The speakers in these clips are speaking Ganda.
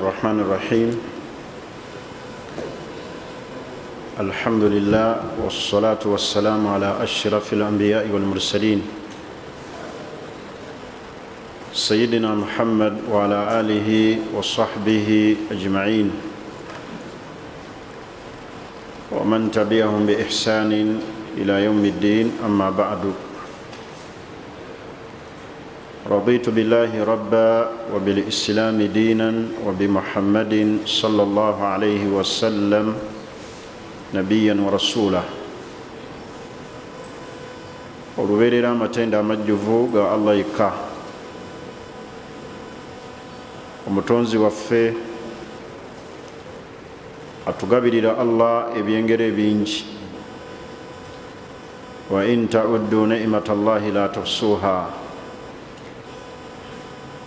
الرحمن الرحيم الحمد لله والصلاة والسلام على أشرف الأنبياء والمرسلين سيدنا محمد وعلى آله وصحبه أجمعين ومن تبعهم بإحسان إلى يوم الدين أما بعد رضيت بالله ربا وبالإسلام دينا وبمحمد صلى الله عليه وسلم نبيا ورسولا. Olubeerera amatendo amajjuvu ga Allah yekka, omutonzi waffe, atugabirira Allah ebyengera ebingi. Wa in tauddu nimata llahi la tuhsuha.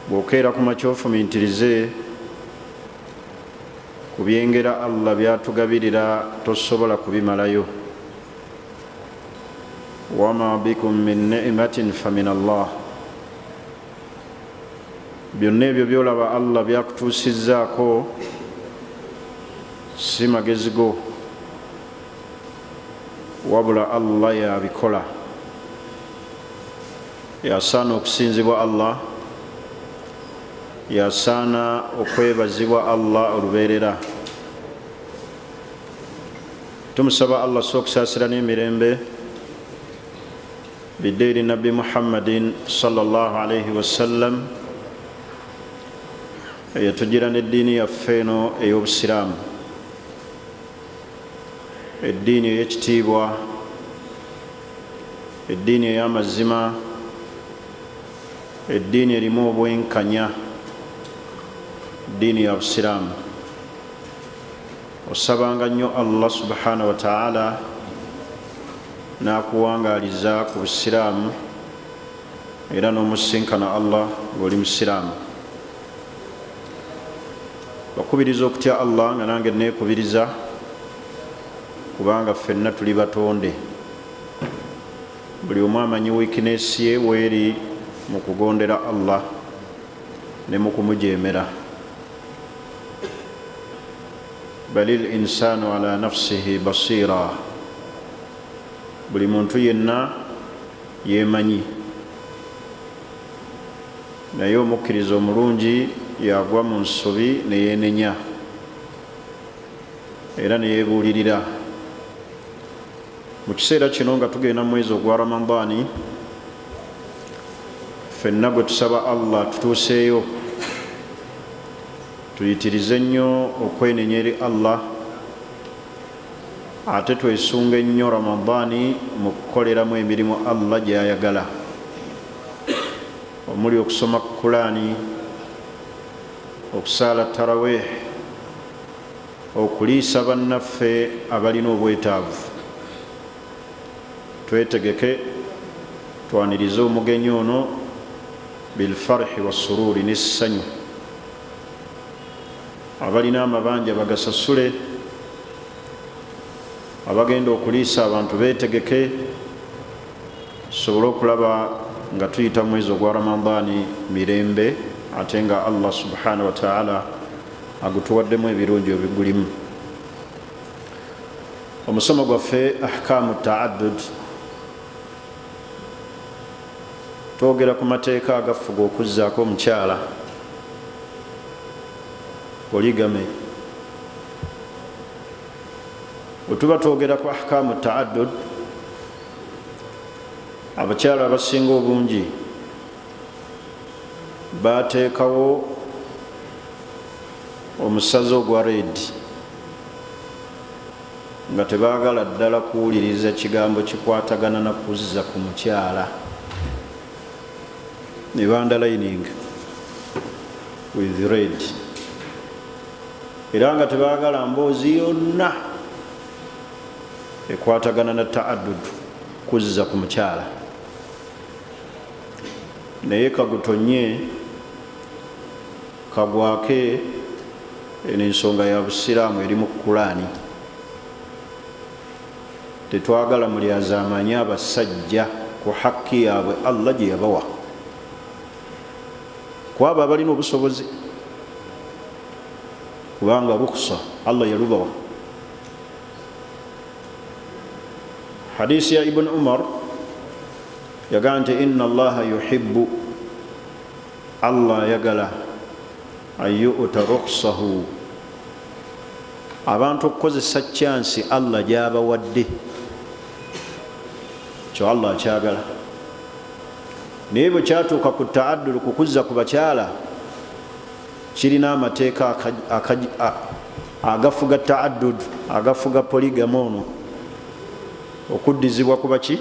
Bw'okeera ku makya ofumintirize ku byengera Allah byatugabirira, tosobola kubimalayo. Wama bikum min nimatin famin Allah. Byonna ebyo byolaba Allah byakutuusizzaako si magezi go, wabula Allah yabikola. Yasaana okusinzibwa Allah, yasaana okwebazibwa Allah olubeerera. Tumusaba Allah so okusaasira n'emirembe bidde eri Nabbi Muhammadin sallallahu alaihi wasallam, eyatugira n'eddiini yaffe eno ey'obusiraamu, eddiini ey'ekitiibwa, eddiini ey'amazima, eddiini erimu obwenkanya, ddiini ya busiraamu. Osabanga nnyo Allah subhanahu wataala n'akuwangaaliza ku busiraamu era n'omusinkana Allah ng'oli musiraamu. Bakubiriza okutya Allah nga nange neekubiriza, kubanga ffenna tuli batonde. Buli omu amanyi weakness ye weeri mu kugondera Allah ne mu kumujeemera. Balil insanu ala nafsihi basira. Buli muntu yenna yeemanyi, naye omukkiriza omulungi yagwa mu nsobi ne yeenenya era ne yeebuulirira. Mu kiseera kino nga tugenda mu mwezi ogwa Ramadaani, ffenna gwe tusaba Allah tutuuseeyo, tuyitirize nnyo okwenenya eri Allah, ate twesunge nnyo Ramadaani mu kukoleramu emirimu Allah gy'ayagala, omuli okusoma Kulaani, okusaala tarawih, okuliisa bannaffe abalina obwetaavu. Twetegeke twanirize omugenyi ono bilfarhi wassuruuri, n'essanyu. Abalina amabanja bagasasule, abagenda okuliisa abantu beetegeke, tusobole okulaba nga tuyita mwezi ogwa Ramadaani mirembe, ate nga Allah subhanahu wataala agutuwaddemu ebirungi ebigulimu. Omusomo gwaffe ahkamu taaddud, twogera ku mateeka agafuga okuzzaako omukyala, polygamy. Bwe tuba twogera ku ahkamu taaddud, abakyala abasinga obungi bateekawo omusazi ogwa red nga tebaagala ddala kuwuliriza kigambo kikwatagana na kuzza ku mukyala, ne underlining with red, era nga tebaagala mboozi yonna ekwatagana na taaddud, kuzza ku mukyala. Naye kagutonye kagwake, eno ensonga ya busiraamu eri mu Kulaani. Tetwagala mulyazaamanye abasajja ku hakki yaabwe Allah gye yabawa, kwabo abalina obusobozi. Kubanga rukusa Allah yalubawa. Hadisi ya Ibuni Umar yagamba nti inna Allaha yuhibbu, Allah ayagala an yuta ruksahu, abantu okukozesa chansi Allah gyabawadde. Kyo Allah akyagala. Naye bwe kyatuuka ku taaddulu, kukuzza ku bakyala, kirina amateeka agafuga taaddud, agafuga polygamy ono, okuddizibwa ku baki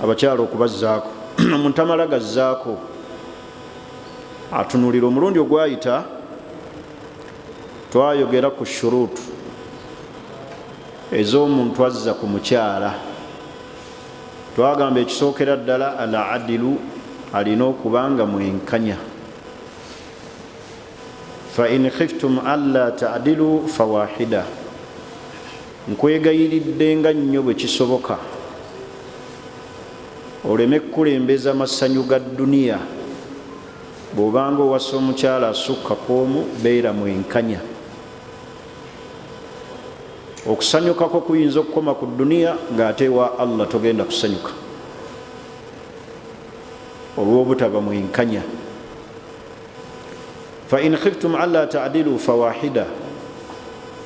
abakyala, okubazzaako. Omuntu amala gazzaako, atunulira. Omulundi ogwayita twayogera ku shuruutu ez'omuntu azza ku mukyala. Twagamba ekisookera ddala al adilu, alina okuba nga mwenkanya. Fa in khiftum alla tadilu fawahida. Nkwegayiridde nga nnyo bwe kisoboka oleme kukulembeza masanyu ga duniya. Bw'obanga owasa omukyala asukka ku omu, beera mwenkanya. Okusanyukako kuyinza okukoma ku duniya, ng'ate ewa Allah togenda kusanyuka olw'obutaba mwenkanya. Fa in khiftum alla tadilu fawahida.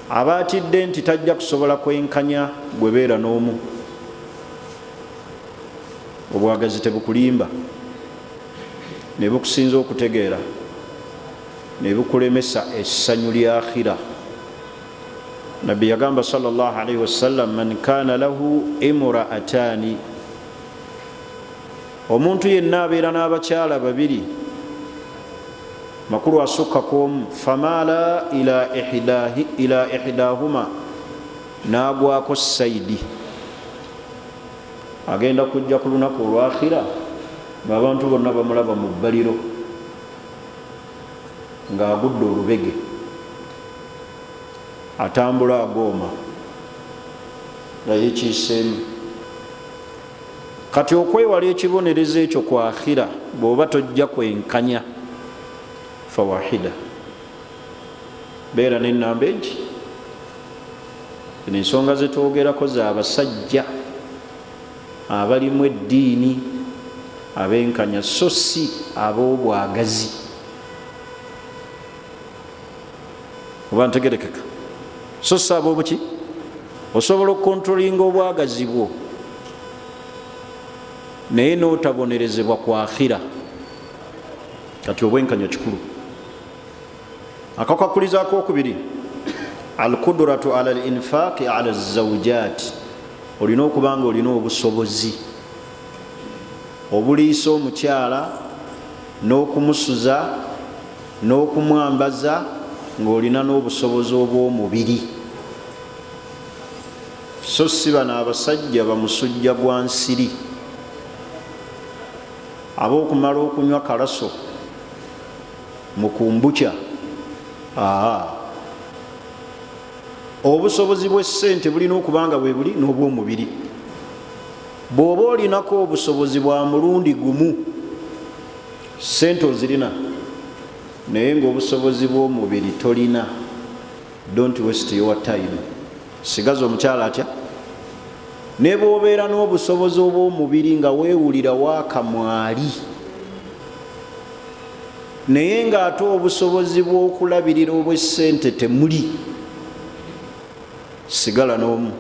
Abaatidde nti tajja kusobola kwenkanya, gwe beera n'omu. Obwagazi tebukulimba ne bukusinza okutegeera ne bukulemesa essanyu lya akhira. Nabbi yagamba sallallahu alaihi wasallam, man kana lahu imraatani, omuntu yenna abeera n'abakyala babiri, makulu asukka ku omu, famala ila ihdahuma, n'agwako saidi, agenda kujja ku lunaku olwakhira ng'abantu bonna bamulaba mu bbaliro ng'agudde olubege, atambula agooma nga yekiiseemu. Kati okwewala ekibonerezo ekyo ku akhira, bw'oba tojja kwenkanya, fawahida, beera n'ennamba egi. Eno ensonga zetwogerako z'abasajja abalimu eddiini, abenkanya, so si ab'obwagazi. Oba ntegerekeka? So si ab'obuki. Osobola okukontrolinga obwagazi bwo naye n'otabonerezebwa ku akhira. Kati obwenkanya kikulu. Akakwakulizaako okubiri, alkudratu ala linfaqi ala zawjat, olina okuba nga olina obusobozi obuliisa omukyala n'okumusuza n'okumwambaza, ng'olina n'obusobozi obw'omubiri, so si bano abasajja bamusujja gwa nsiri ab'okumala okunywa kalaso mu kumbukya. Aa, obusobozi bw'essente bulina okuba nga bwe buli n'obw'omubiri. Bw'oba olinako obusobozi bwa mulundi gumu, ssente ozirina naye ng'obusobozi bw'omubiri tolina, don't waste your time, sigaza omukyala atya. Ne bw'obeera n'obusobozi obw'omubiri nga weewulira waakamwali, naye ng'ate obusobozi bw'okulabirira obw'essente temuli, sigala n'omu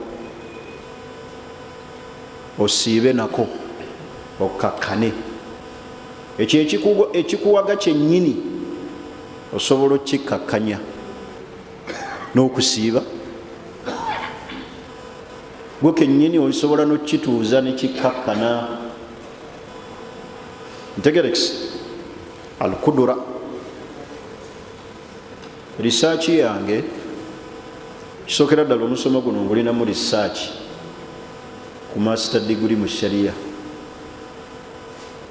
osiibe nako okkakkane. Ekyo ekikuwaga kyennyini osobola okukikkakkanya n'okusiiba, gwe kennyini osobola n'okukituuza nekikkakkana. Ntegerekisi alkudura. Risaaki yange kisookera ddala, omusomo guno ngulinamu risaaki ku master degree mu sharia.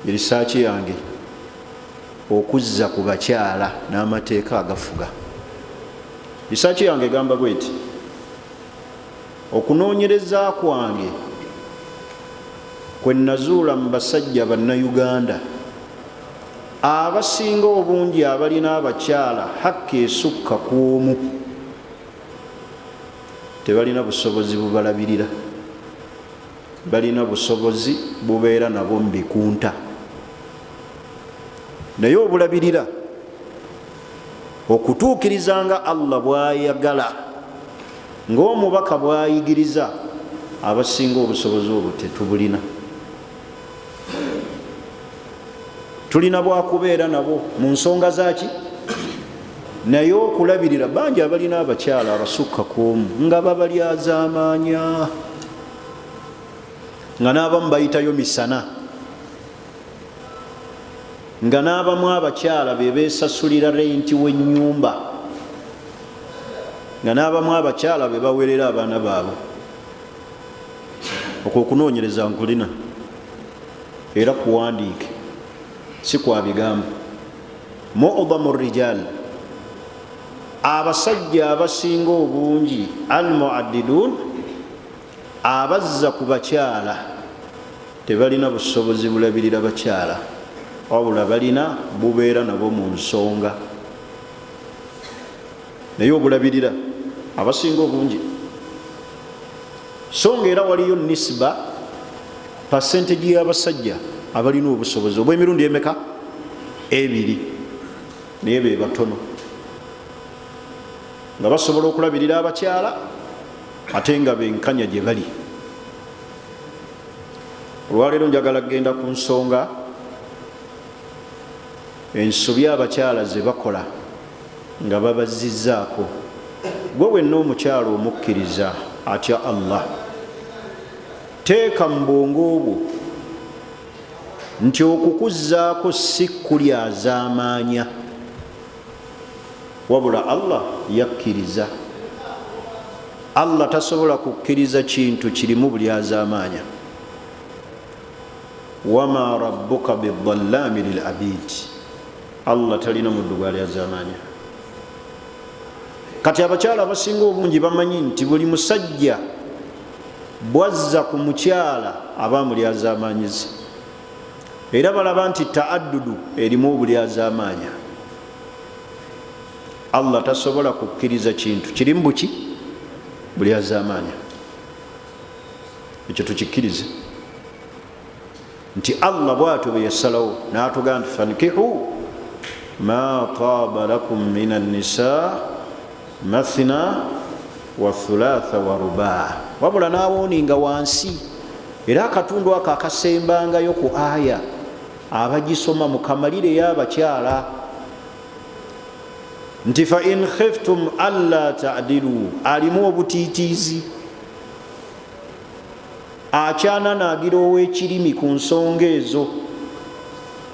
Risaaki yange okuzza ku bakyala n'amateeka agafuga. Risaaki yange egamba bweti: okunoonyereza kwange kwe nazuula mu basajja Bannayuganda abasinga obungi abalina abakyala hakka esukka ku omu. Tebalina busobozi bubalabirira, balina busobozi bubeera nabo mu bikunta, naye obulabirira okutuukiriza nga Allah bwayagala, ng'omubaka bwayigiriza, abasinga obusobozi obwo tetubulina. Tulina bwakubeera nabo mu nsonga zaki, naye okulabirira, bangi abalina abakyala abasukka ku omu nga babalyazaamaanya, nga n'abamu bayitayo misana, nga n'abamu abakyala be beesasulira renti w'ennyumba, nga n'abamu abakyala be bawerera abaana baabwe. Okwo okunoonyereza nkulina, era kuwandiike, si kwa bigambo. Mudamu rijal, abasajja abasinga obungi, al muaddidun, abazza ku bakyala, tebalina busobozi bulabirira bakyala, wabula balina bubeera nabo mu nsonga, naye obulabirira abasinga obungi. So nga era waliyo nisba, percentage y'abasajja abalina obusobozi obw'emirundi emeka? Ebiri, naye be batono, nga basobola okulabirira abakyala ate nga benkanya gye bali. Olwaleero njagala kugenda ku nsonga ensobi abakyala ze bakola nga babazizzaako. Gwe wenna omukyala omukkiriza atya Allah, teeka mu bwongo bwo nti okukuzzaako si kulyazaamaanya, wabula Allah yakkiriza. Allah tasobola kukkiriza kintu kirimu bulyazaamaanya. Wama rabbuka bidhallaami lil abid, Allah talina muddu gwalyazaamaanya. Kati abakyala abasinga obungi bamanyi nti buli musajja bwazza ku mukyala aba amulyazaamaanyiza, era balaba nti taaddudu erimu obulyazaamaanya. Allah tasobola kukkiriza kintu kirimu buki bulyazaamaanya. Ekyo tukikkirize nti Allah bwatyo bwe yasalawo n'atugamba nti fankihu ma taaba lakum min annisa mathna wa thulatha wa rubaa, wabula n'awooninga wansi, era akatundu ako akasembangayo ku aya abagisoma mukamalireyo abakyala, nti fa in khiftum alla tadilu, alimu obutiitiizi, akyananaagira ow'ekirimi ku nsonga ezo,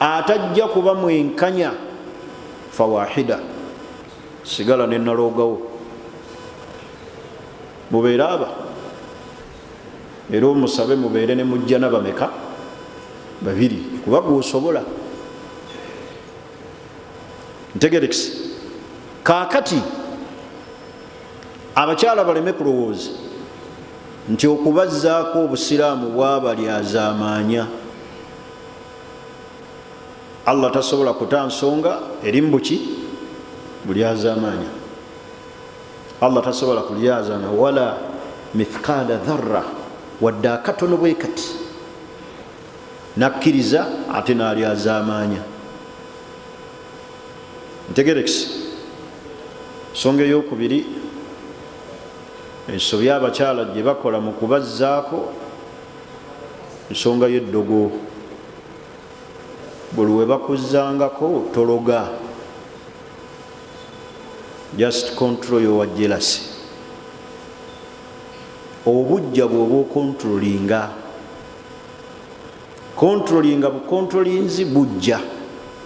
atajja kuba mwenkanya, fawahida, sigala nenaloogawo mubeere aba, era omusabe mubeere ne mujjana bameka? Babiri, kuba gwosobola. Ntegerekisi. Kaakati abakyala baleme kulowooza nti okubazzaako obusiraamu bwabalyazaamaanya. Allah tasobola kuta nsonga erimu buki bulyazaamaanya. Allah tasobola kulyazaama wala mithqala dharra, wadde akatono bwe kati, nakkiriza ate n'alyazaamaanya. Ntegerekisi. Nsonga eyokubiri, ensobi abakyala gye bakola mu kubazzaako, nsonga y'eddogo. Buli we bakuzzangako tologa, just control your jealousy. Obujja bwoba okontrolinga, kontrolinga bukontrolinzi bujja,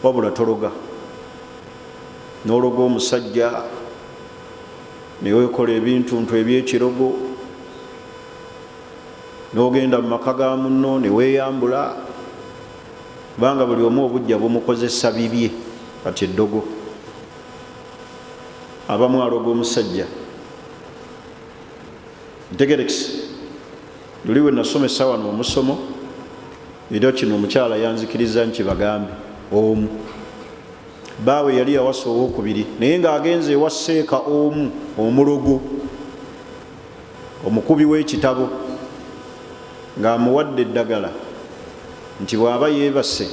wabula tologa. Nologa omusajja newekola ebintu ntu ebyekirogo, nogenda mu maka ga munno neweyambula, kubanga buli omu obujja bumukozesa bibye. Kati eddogo, abamu aloga omusajja. Ntegerekisi. Luli we nasomesa wano omusomo, era kino omukyala yanzikiriza nkibagambe, omu baawe yali yawasa owokubiri, naye ng'agenze ewa seeka omu omulogo. Omukubi w'ekitabo ng'amuwadde eddagala nti bw'aba yeebase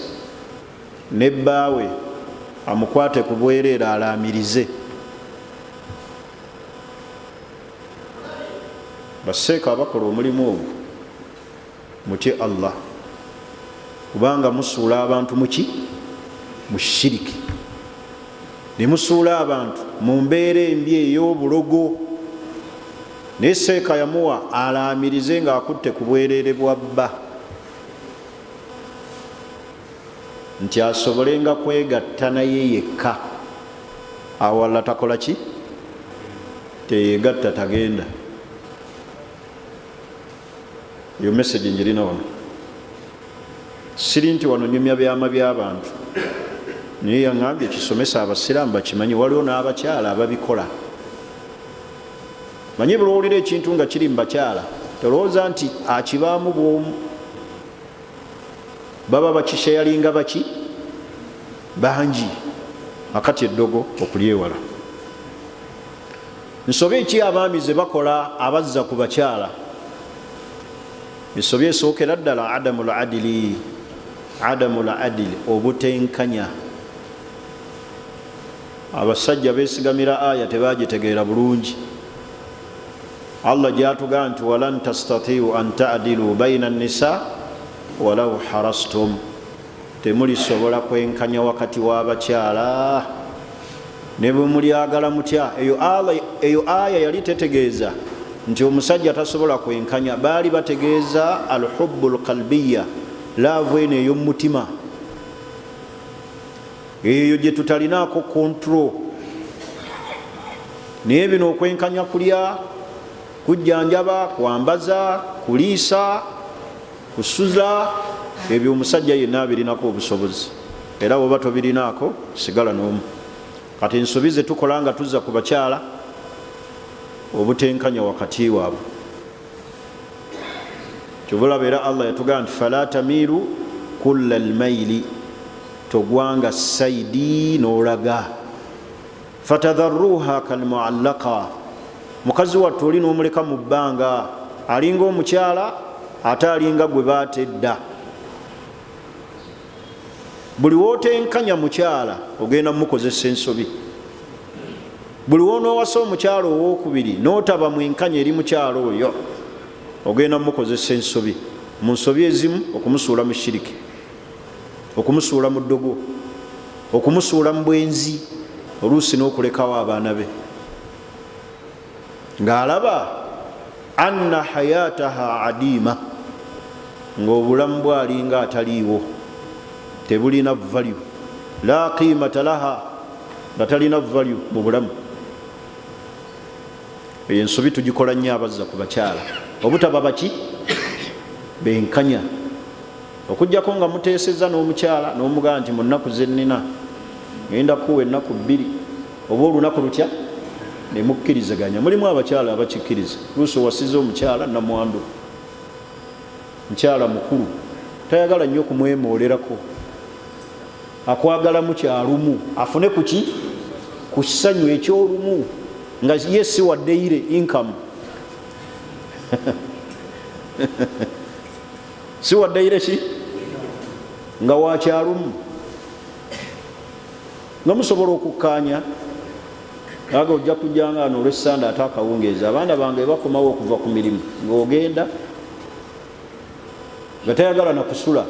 ne bbaawe amukwate ku bwereere alaamirize. Baseeka abakola omulimu ogwo mutye Allah kubanga musuula abantu muki mu shiriki ne musuula abantu mu mbeera embi ey'obulogo. Naye seeka yamuwa alaamirize ng'akutte ku bwereere bwa bba nti asobolenga kwegatta naye yekka. Awalala takola ki? Teyegatta, tagenda. Eyo message njirina wano, siri nti wano nyumya byama by'abantu, naye yaŋambye kisomesa abasiraamu bakimanyi. Waliwo n'abakyala ababikola. Manyi bulowulira ekintu nga kiri mu bakyala, tolowooza nti akibaamu bwomu, baba bakishayalinga baki bangi. Akati eddogo okulyewala. Nsobi ki abaami ze bakola abazza ku bakyala? Ensobi esookera ddala, adamu ladili, adamu ladili, obutenkanya. Abasajja besigamira aya tebagitegeera bulungi. Allah gyatugaa nti walan tastatiu an tadilu baina nisa walau harastum, temulisobola kwenkanya wakati w'abakyala ne bwe mulyagala mutya. Eyo aya yali tetegeeza nti omusajja tasobola kwenkanya, baali bategeeza alhubu lqalbiya, laavu eno ey'omumutima, eyo gye tutalinaako control. Naye bino okwenkanya kulya, kujjanjaba, kwambaza, kuliisa, kusuza, ebyo omusajja yenna abirinako obusobozi, era bwoba tobirinaako sigala n'omu. Kati ensobi ze tukola nga tuzza ku bakyala, obutenkanya wakati waabwe. Kyova olaba era Allah yatugamba nti fala tamiilu kulla lmaili, togwanga saidi n'olaga, fatadharuha kalmuallaka. Mukazi wattu oli n'omuleka mu bbanga, alinga omukyala ate alinga gwe baata edda. Buli wootenkanya mukyala ogenda mumukozesa ensobi. Buli wonoowasa omukyala owokubiri n'otaba mwenkanya eri mukyala oyo, ogenda mumukozesa ensobi. Mu nsobi ezimu, okumusuula mu shiriki, okumusuula mu ddogo, okumusuula mu bwenzi, oluusi n'okulekawo abaana be ng'alaba anna hayataha adima, ng'obulamu bwalinga ataliiwo, tebulina value, la qimata laha, nga talina value mu bulamu. Eyo ensobi tugikola nnyo abazza ku bakyala, obutaba baki benkanya, okuggyako nga muteeseza n'omukyala n'omugaa nti mu nnaku zennina ngenda kuwa ennaku 2 oba olunaku lutya, nemukkirizaganya. Mulimu abakyala abakikkiriza. Luusi owasiza omukyala namwandu, mukyala mukulu, tayagala nnyo kumwemoolerako, akwagalamu kyalumu, afune kuki ku ssanyu ekyolumu, nga ye si wa daily income, si wa daily ki, nga wakyalumu, nga musobola okukkaanya aga ojja kujjanga ano olwessanda ate akawungeezi abaana bange bakomawo okuva ku mirimu, ng'ogenda nga tayagala nakusula,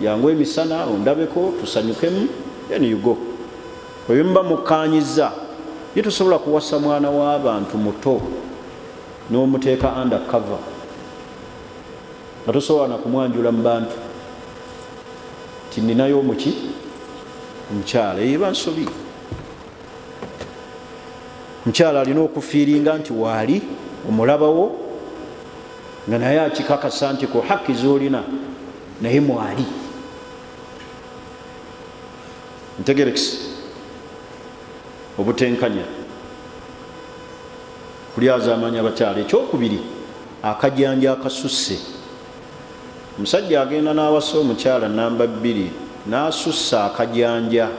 jangu emisana ondabeko tusanyukemu, then you go. Ebyo muba mukkanyiza. Ye tosobola kuwasa mwana w'abantu muto n'omuteeka under cover nga tosobola nakumwanjula mu bantu nti ninayo omuki omukyala. Eyo eba nsobi. Mukyala alina okufiiringa nti waali omulabawo, nga naye akikakasa nti ku haki zolina naye mwali. Ntegerekisi obutenkanya kulyazaamanya abakyala. Ekyokubiri, akajanja akasusse. Omusajja agenda n'awasa omukyala namba 2 n'asussa akajanja,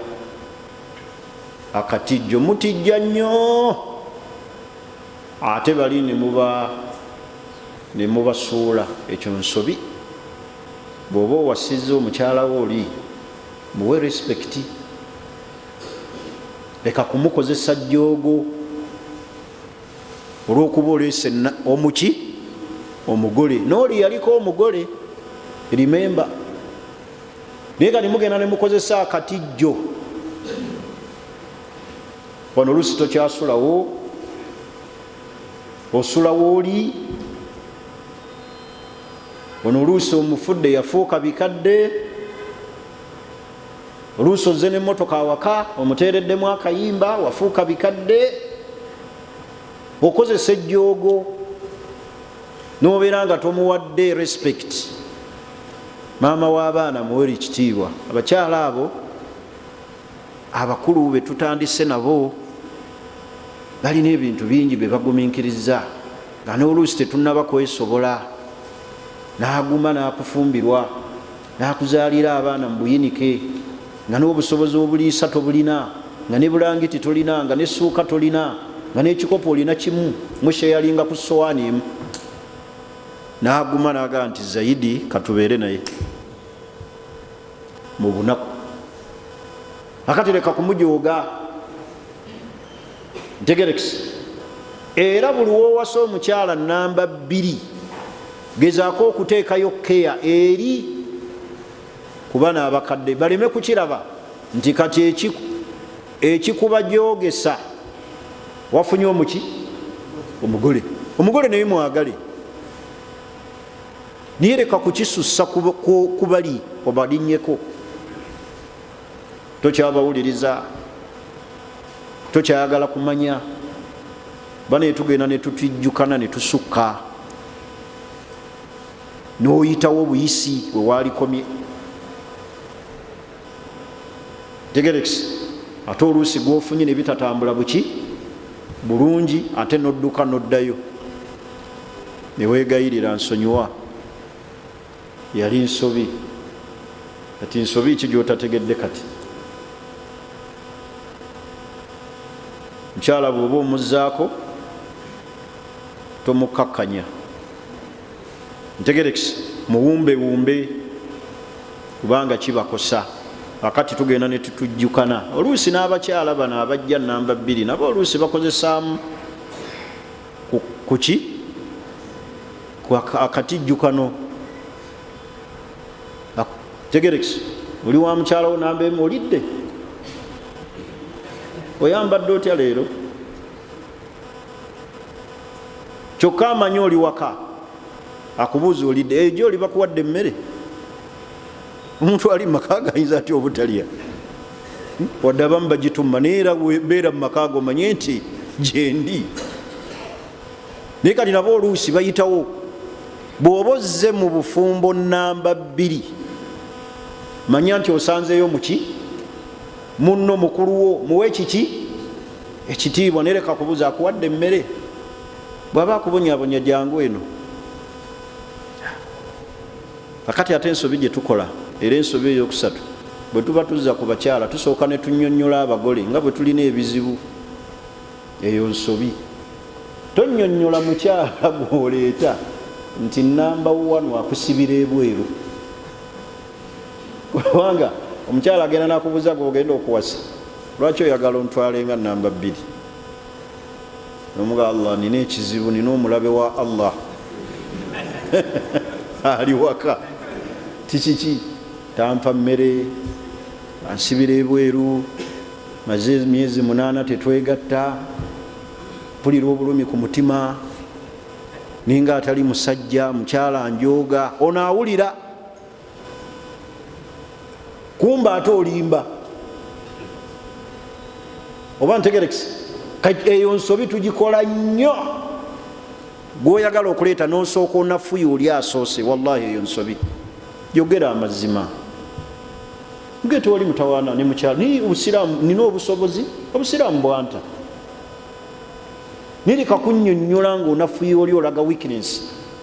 akatijjo, mutijja nnyo. Ate bali nemuba nemubasuula, ekyo nsobi. Bw'oba owasizza omukyala wo oli, muwe respect, leka kumukozesa jjoogo olwokuba oleese omuki omugole, n'oli yaliko omugole, remember. Naye kati mugenda nemukozesa akatijjo wano, oluusi tokyasulawo, osulawo oli ono, oluusi omufudde yafuuka bikadde, oluusi ozze nemotoka awaka omuteereddemu akayimba, wafuuka bikadde, okozesa ejjoogo nobeera nga tomuwadde respect. Maama w'abaana muwere ekitiibwa. Abakyala abo abakulu betutandise nabo balina ebintu bingi byebaguminkiriza, nga n'oluusi tetunaba kwesobola, n'aguma n'akufumbirwa n'akuzaalira abaana mu buyinike, nga n'obusobozi obuliisa tobulina, nga ne bulangiti tolina, nga ne suuka tolina, nga n'ekikopo olina kimu, musheyalinga ku sowaani emu, n'aguma n'agamba nti Zaidi katubeere naye mu bunaku. Akati leka kumujooga. Ntegerekisi era buli wowasa omukyala namba 2, gezaako okuteekayo keya eri kubana abakadde baleme kukiraba nti kati ekikubajogesa wafunye omuki omugole. Omugole naye mwagale, naye leka kukisussa kubali obalinyeko, tokyabawuliriza, tokyayagala kumanya. Banaye tugenda netutijjukana netusukka, noyitawo obuyisi wewalikomye. Tegerekisi ate oluusi gwofunye nebitatambula buki bulungi, ate nodduka noddayo newegayirira, nsonyiwa, yali nsobi. Kati nsobi ki gyotategedde? Kati mukyala bwoba omuzaako, tomukakkanya. Ntegerekisi muwumbewumbe, kubanga kibakosa. Akati tugenda netutujjukana oluusi n'abakyala bano abajja namba 2 nabo oluusi bakozesaamu kuki akatijjukano. Tegerekisi oli wa mukyalawo namba 1, olidde, oyambadde otya leero? Kyokka amanyi oli waka, akubuuza olidde, ejo oli bakuwadde emmere. Omuntu ali mumaka gayinza atya obutalya? Wadde abamu bagituma, naye era beera mumaka go, omanye nti gyendi. Naye kati nabo oluusi bayitawo. Bw'oba ozze mu bufumbo namba 2, manya nti osanzeeyo muki munno mukuluwo, muwe kiki ekitiibwa, naye leka kubuuza akuwadde emmere. Bw'aba akubonyabonya, jangu eno. Akati ate ensobi gye tukola, era ensobi eyokusatu, bwe tuba tuzza ku bakyala, tusooka ne tunyonnyola abagole nga bwe tulina ebizibu. Eyo nsobi. Tonyonnyola mukyala gwoleeta nti namba 1 akusibira ebweru, kubanga omukyala agenda nakubuuza, gwogenda okuwasa, lwaki oyagala ontwale nga namba 2? Nomuga, Allah, nina ekizibu, nina omulabe wa Allah ali waka, tikiki tampa mmere, ansibira ebweru, maze emyezi 8 tetwegatta, mpulira obulumi ku mutima, ninga atali musajja, mukyala njoga. Ono awulira kumba ate olimba. Oba ntegerekisi? Eyo nsobi tugikola nnyo. Gwoyagala okuleeta nosooka onafuya oli asoose, wallahi eyo nsobi. Yogera amazima nge tewali mutawaana ne mukyalo. Obusiraamu nina obusobozi, obusiraamu bwanta nireka kunyonyola nga onafuya oli, olaga weakness.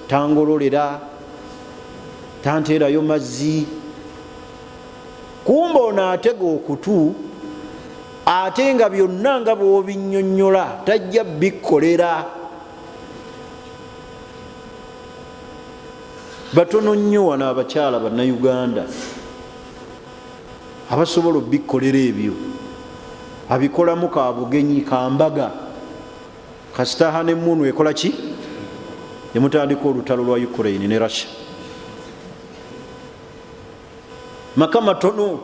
Tangololera, tanteerayo mazzi, kumba ono atega okutu, ate nga byonna nga bwobinyonyola tajja bikkolera. Batono nnyo wano abakyala Bannayuganda abasobola obikkolera ebyo. Abikolamu ka bugenyi, ka mbaga, kasita honeymoon ekola ki, nemutandika olutalo lwa Ukraine ne Russia. Maka matono,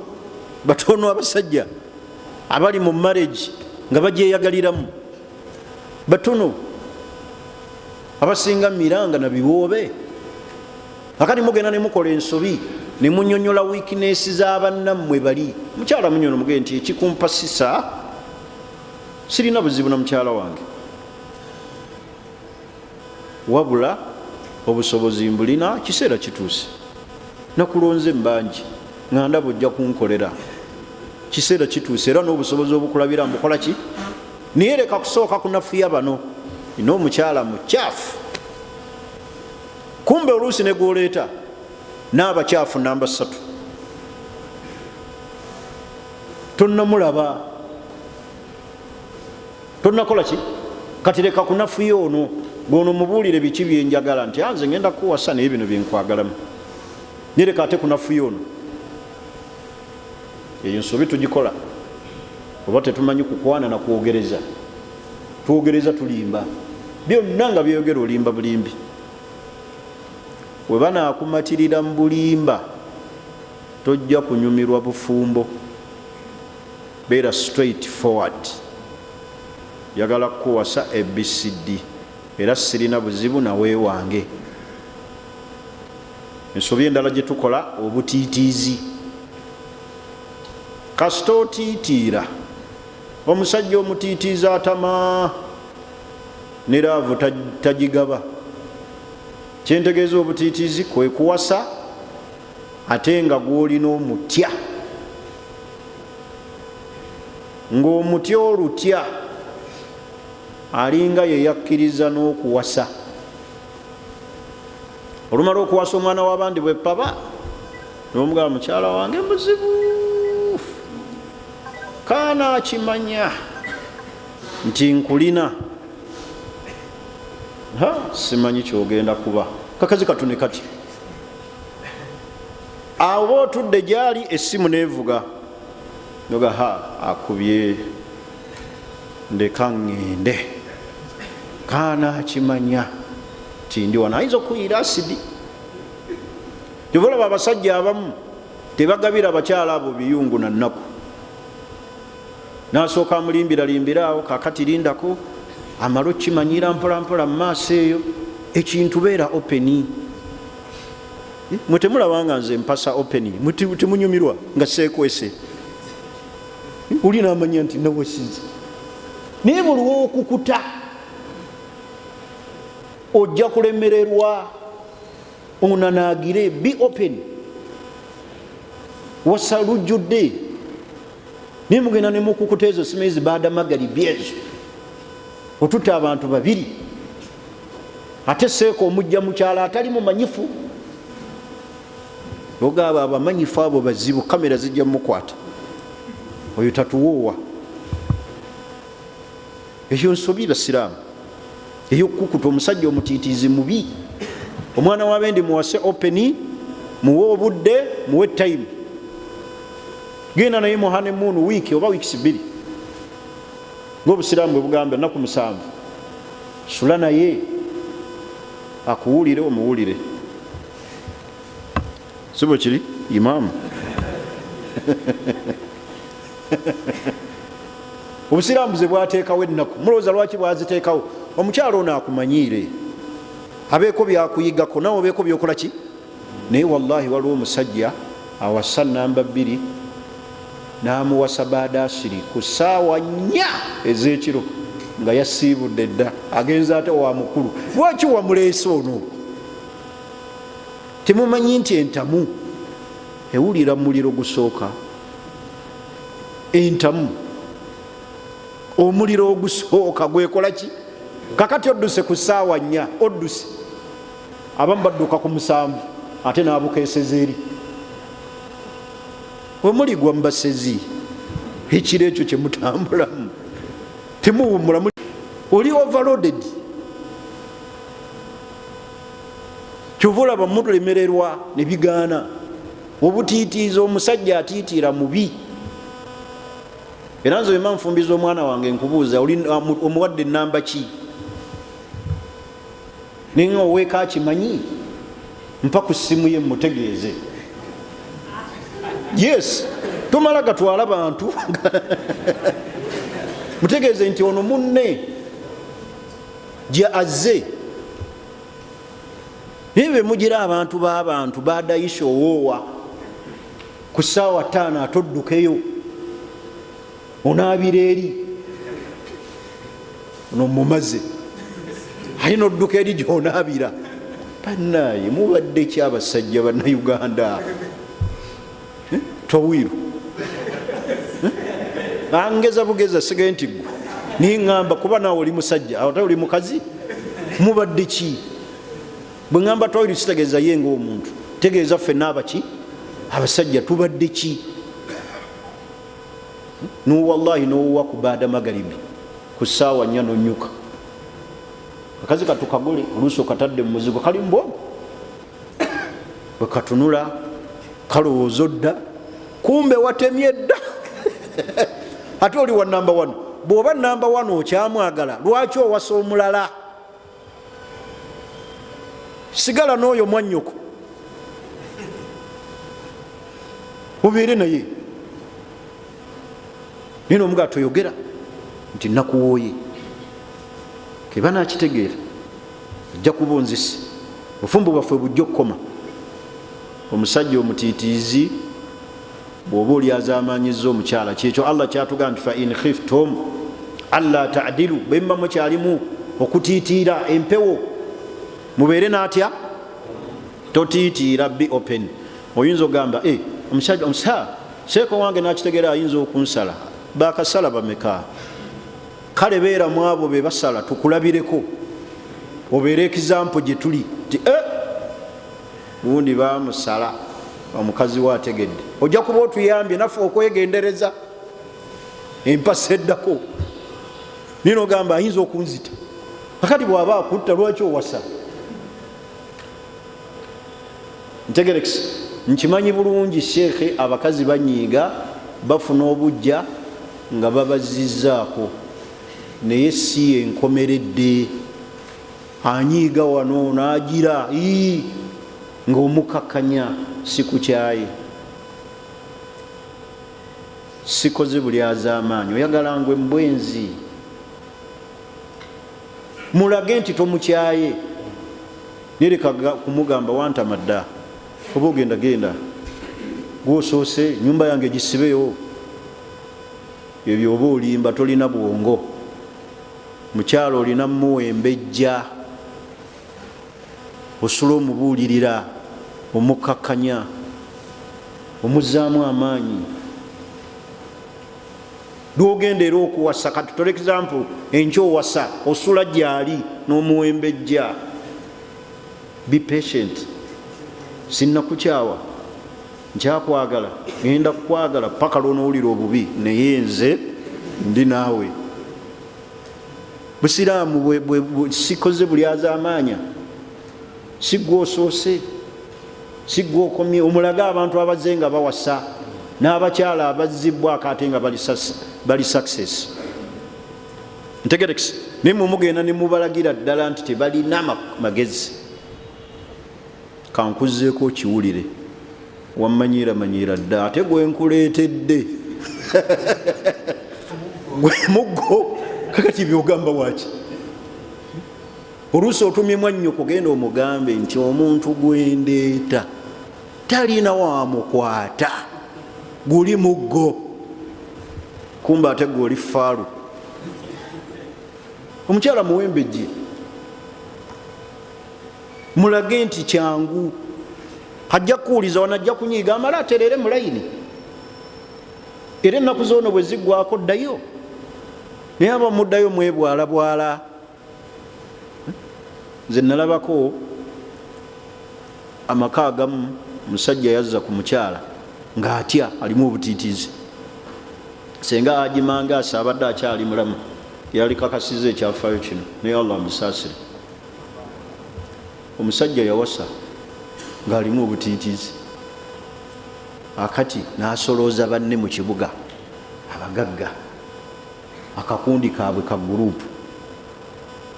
batono abasajja abali mu marriage nga bagyeyagaliramu, batono. Abasinga miranga na biwoobe. Akati mugenda nemukola ensobi nemunyonyola weakness z'abannammwe. Bali mukyala munyono, mugende nti ekikumpasisa sirina buzibu na mukyala wange, wabula obusobozi mbulina, kiseera kituuse, nakulonze mbangi nga ndaba ojja kunkolera, kiseera kituuse, era n'obusobozi obukulabira mbukola ki, naye leka kusooka kunafuya bano, ina omukyala mukyafu. Kumbe oluusi negwoleeta n'abakyafu namba 3 tonnamulaba, tonnakola ki. Kati leka kunafuya ono, gwono mubuulire biki byenjagala, nti anze ngenda kuwasa naye bino byenkwagalamu, naye leka ate kunafuya ono. Eyo nsobi tugikola, oba tetumanyi kukwana na kwogereza. Twogereza tulimba, byonna nga byeyogera olimba bulimbi. We banaakumatirira mu bulimba, tojja kunyumirwa bufumbo. Beera straight forward, njagala kukuwasa ABCD, era sirina buzibu nawe wange. Ensobi endala gye tukola, obutiitiizi. Kasita otiitiira omusajja, omutiitiizi atama, ne love tagigaba. Kyentegeeza obutiitiizi kwe kuwasa ate nga gwolina omutya, ng'omutya olutya alinga yeyakkiriza n'okuwasa. Olumala okuwasa, omwana w'abandi bwepaba nomugamba, mukyala wange muzibu, kaana akimanya nti nkulina, ha, simanyi kyogenda kuba kakazi katune. Kati awo otudde gyali, essimu nevuga, noga, ha, akubye, ndeka ŋŋende, kaana akimanya ti ndi wano, ayinza okuyira asidi. Kyova olaba abasajja abamu tebagabira abakyala abo biyungu na nnaku, nasooka amulimbiralimbiraawo, kakati lindako amale okimanyira mpolampola mu maaso. Eyo ekintu beera open. Mwe temulaba nga nze mpasa open, temunyumirwa nga seekwese? Oli namanya nti nawasiza, naye buli wokukuta ojja kulemererwa onanagire. Be open, wasa lujjudde, naye mugenda nemukukuta ezo simanyi zibadamagalibi ezo, otutta abantu babiri, ate seeka omujja mukyalo atali mumanyifu. Ogaba abamanyifu abo bazibu, kamera zijja mukwata, oyo tatuwoowa. Eyo nsobi basiraamu eyokukukuta. Omusajja omutiitiizi mubi. Omwana wabendi muwase open, muwe obudde, muwe time, genda naye mu honeymoon wiiki oba weeks 2, ngaobusiraamu bwe bugamba, ennaku 7. Sula naye akuwulire, omuwulire, si bwe kiri, imaamu? Obusiraamu ze bwateekawo ennaku, mulowooza lwaki bwaziteekawo? Omukyalo ono akumanyiire, abeeko byakuyigako, nawe obeeko byokola ki. Naye wallahi waliwo omusajja awasa namba 2, n'amuwasa baadaasiri ku ssaawa 4 ez'ekiro nga yasiibudde dda, agenza ate wa mukulu. Lwaki wamuleese ono? Temumanyi nti entamu ewulira muliro gusooka? Entamu omuliro ogusooka gwekola ki? Kakati odduse ku ssaawa 4, odduse, abamu badduka ku 7, ate n'abukeeseza eri wemuligwa mubasezi. Ekiro ekyo kyemutambulamu temuwumula, oli overloaded. Kyova olaba mulemererwa ne bigaana. Obutiitiizi, omusajja atiitiira mubi. Era nze wemba nfumbiza omwana wange nkubuuza, omuwadde namba ki? Naye nga oweeka akimanyi, mpa ku ssimu ye mutegeeze. Yes, tomala gatwala bantu, mutegeeze nti ono munne gye azze. Naye bemugira abantu b'abantu badayisha owoowa ku ssaawa 5 ate oddukeyo onaabira eri ono mumaze aye nodduka eri gyonaabira. Banaye mubadde ki abasajja Bannayuganda? Towiru angeza bugeza sigaye nti gwe naye ŋŋamba kuba naawe oli musajja ate oli mukazi. Mubadde ki? Bwe ŋŋamba towiru kitegeeza ye ngaomuntu, tegeeza ffenna abaki abasajja tubadde ki? Nuwallahi nowuwa ku baada magaribi ku ssaawa 4 nonyuka akazi katukagole oluusi okatadde mu muzigo kali mubwongo bwe katunula kalowooza odda, kumbe watemye dda ate oli wa namba 1. Bw'oba namba 1 okyamwagala, lwaki owasa omulala? Sigala n'oyo mwannyoko obeere naye. Naye nomugaa toyogera nti nakuwooye, keba nakitegeera ajja kuba onzise, obufumbo bwaffe bujja okukoma. Omusajja omutiitiizi bw'oba olyazamanyiza omukyala, kyekyo Allah kyatugamba nti fa in khiftum alla tadilu, bwemuba mukyalimu okutiitiira empewo mubeere natya. Totiitiira, be open. Oyinza okugamba eh, omusajja omusa seeko wange nakitegeera ayinza okunsala. Bakasala bameka? Kale beera mu abo be basala tukulabireko, obeere ekizampo gye tuli nti eh, gundi bamusala omukazi we ategedde. Ojja kuba otuyambye naffe okwegendereza empasa eddako. Naye nogamba ayinza okunzita. Kakati bw'aba akutta lwaki owasa? Ntegerekisi nkimanyi bulungi sheekhe, abakazi banyiiga bafuna obujja nga babazizzaako, naye si yenkomeredde. Anyiiga wano n'agira ng'omukakanya, sikukyaye, sikoze buli az'amaanyi, oyagala ngwe mbwenzi. Mulage nti tomukyaye, nereka kumugamba wantama dda, oba ogenda genda gwosoose nyumba yange gisibeyo. Ebyo oba olimba, tolina bwongo. Mukyalo olina muwembejja, osula omubuulirira, omukkakkanya, omuzaamu amaanyi. Lwogenda era okuwasa, kati for example enkya owasa, osula gyali n'omuwembejja. Be patient, sinnakukyawa, nkyakwagala, ngenda kukwagala paka lwonowulira obubi, naye nze ndi naawe. Busiraamu sikoze buli azamaanya, si gwe osoose, si gwe okomye. Omulage abantu abazze nga bawasa n'abakyala abazzibwako ate nga bali success. Ntegerekisi naye mumugenda ne mubalagira ddala nti tebalina magezi. Kankuzeeko okiwulire, wammanyiira manyiira dda, ate gwe nkuleetedde gwe muggo. Kakati byogamba waki? Oluusi otumye mwannyoko, genda omugambe nti omuntu gwendeeta talina wamukwata, guli muggo. Kumba ate gwe oli faalu. Omukyala muwembejje, mulage nti kyangu, ajja kukuwuliza wano, ajja kunyiiga amale aterere mu layini, era ennaku zoono bwe ziggwako ddayo. Naye aba muddayo mwebwalabwala. Nze nalabako amaka agamu, omusajja yazza ku mukyala ng'atya, alimu obutiitiizi. Senga Agimangasi abadde akyali mulamu yali kakasiza ekyafaayo kino, naye Allah amusaasire. Omusajja yawasa Ng'alimu obutiitiizi. Akati n'asolooza banne mu kibuga abagagga, akakundi kaabwe ka gurupu,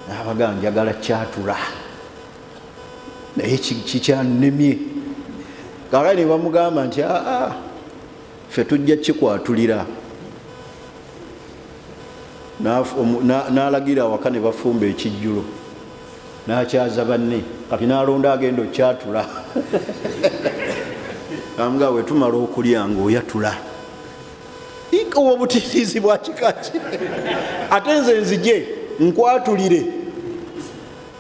n'abaga, "Njagala kyatula, naye kikyannemye." Kakati ne bamugamba nti, "Aa, ffe tujja kikwatulira." N'alagira awaka ne bafumba ekijjulo, n'akyaza banne. Kati n'alonda agenda okyatula. Amugaa, "Wetumala okulya ngaoyatula oba obutiitiizi bwa kikaki, ate nze nzije nkwatulire."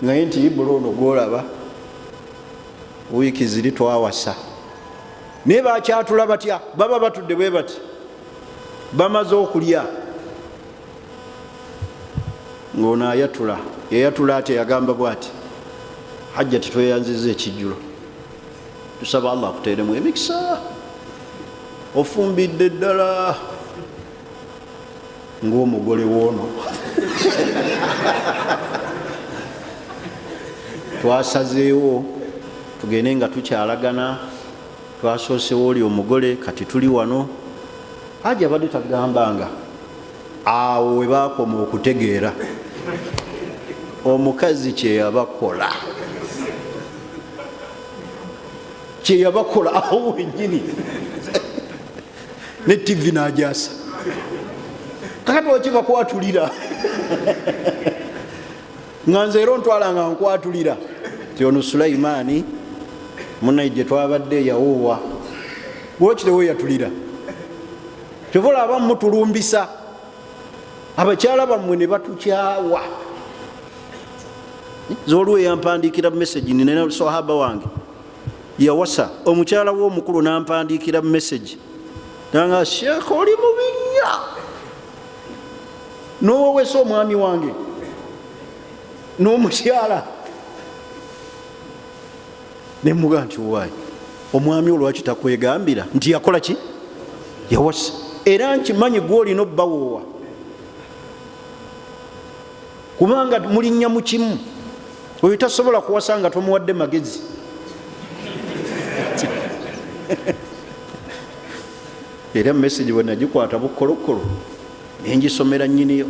Naye nti, "Ibula ono gwolaba, wiiki ziri twawasa." Naye bakyatula batya? Baba batudde bwe bati, bamaze okulya, ng'ono ayatula. Yayatula atya? Yagamba bwati, "Hajja, titweyanziza ekijjulo, tusaba Allah akuteeremu emikisa, ofumbidde ddala ng'omugole woono. Twasazeewo tugende nga tukyalagana, twasoosewo oli omugole, kati tuli wano." Haji abadde tagambanga. Awo we bakoma okutegeera omukazi kyeyabakola, kyeyabakola awo wenyini, ne TV najasa. Kakati waki bakwatulira nga nze era ontwala nga nkwatulira ti ono Sulaimaani munaye gye twabadde yawoowa? Lwaki teweyatulira? Kyova olaba mutulumbisa abakyala bammwe ne batukyawa. Zolwo eyampandiikira message, nina sahaba wange yawasa omukyala we omukulu, nampandiikira message nanga, "Sheekh, oli mubinya nowowesa omwami wange n'omukyala." Nemuga nti, "Owaayi, omwami olwaki takwegambira nti yakola ki, yawasa? Era nkimanyi gwolina obbawoowa, kubanga mulinnya mu kimu. Oyo tasobola kuwasa nga tomuwadde magezi." Era message bwe nagikwata bukolokolo, nengisomera nyiniyo,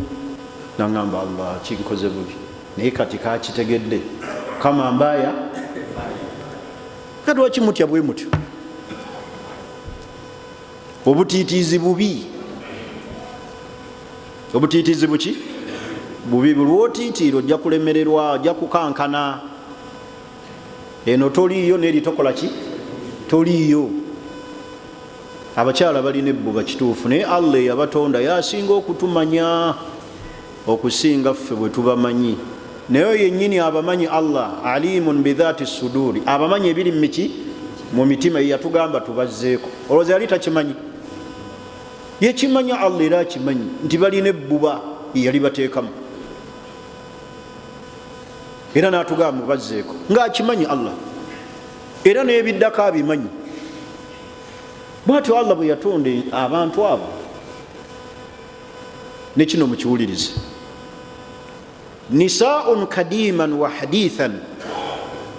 nagamba, "Allah, kinkoze bubi, naye kati kakitegedde kama mbaya." Kati waki mutya bwe mutyo? Obutiitiizi bubi. Obutiitiizi buki? Bubi. Bulwotiitiira ojja kulemererwa, ojja kukankana. Eno toliiyo neri tokola ki, toliiyo. Abakyala balina ebbuba, kituufu, naye Allah eyabatonda yasinga okutumanya okusinga ffe bwe tubamanyi. Naye oyo yennyini abamanyi, Allah alimun bidhati suduri, abamanyi ebiri mumiki, mu mitima, yeyatugamba tubazzeeko. Olowooza yali takimanyi? Yekimanya Allah, era akimanyi nti balina ebbuba, yeyali bateekamu, era natugamba mubazzeeko, ngaakimanyi Allah, era n'ebiddako abimanyi. Bwatyo Allah bwe yatonda abantu abo. Nekino mukiwulirize, nisaun kadiman wa hadithan,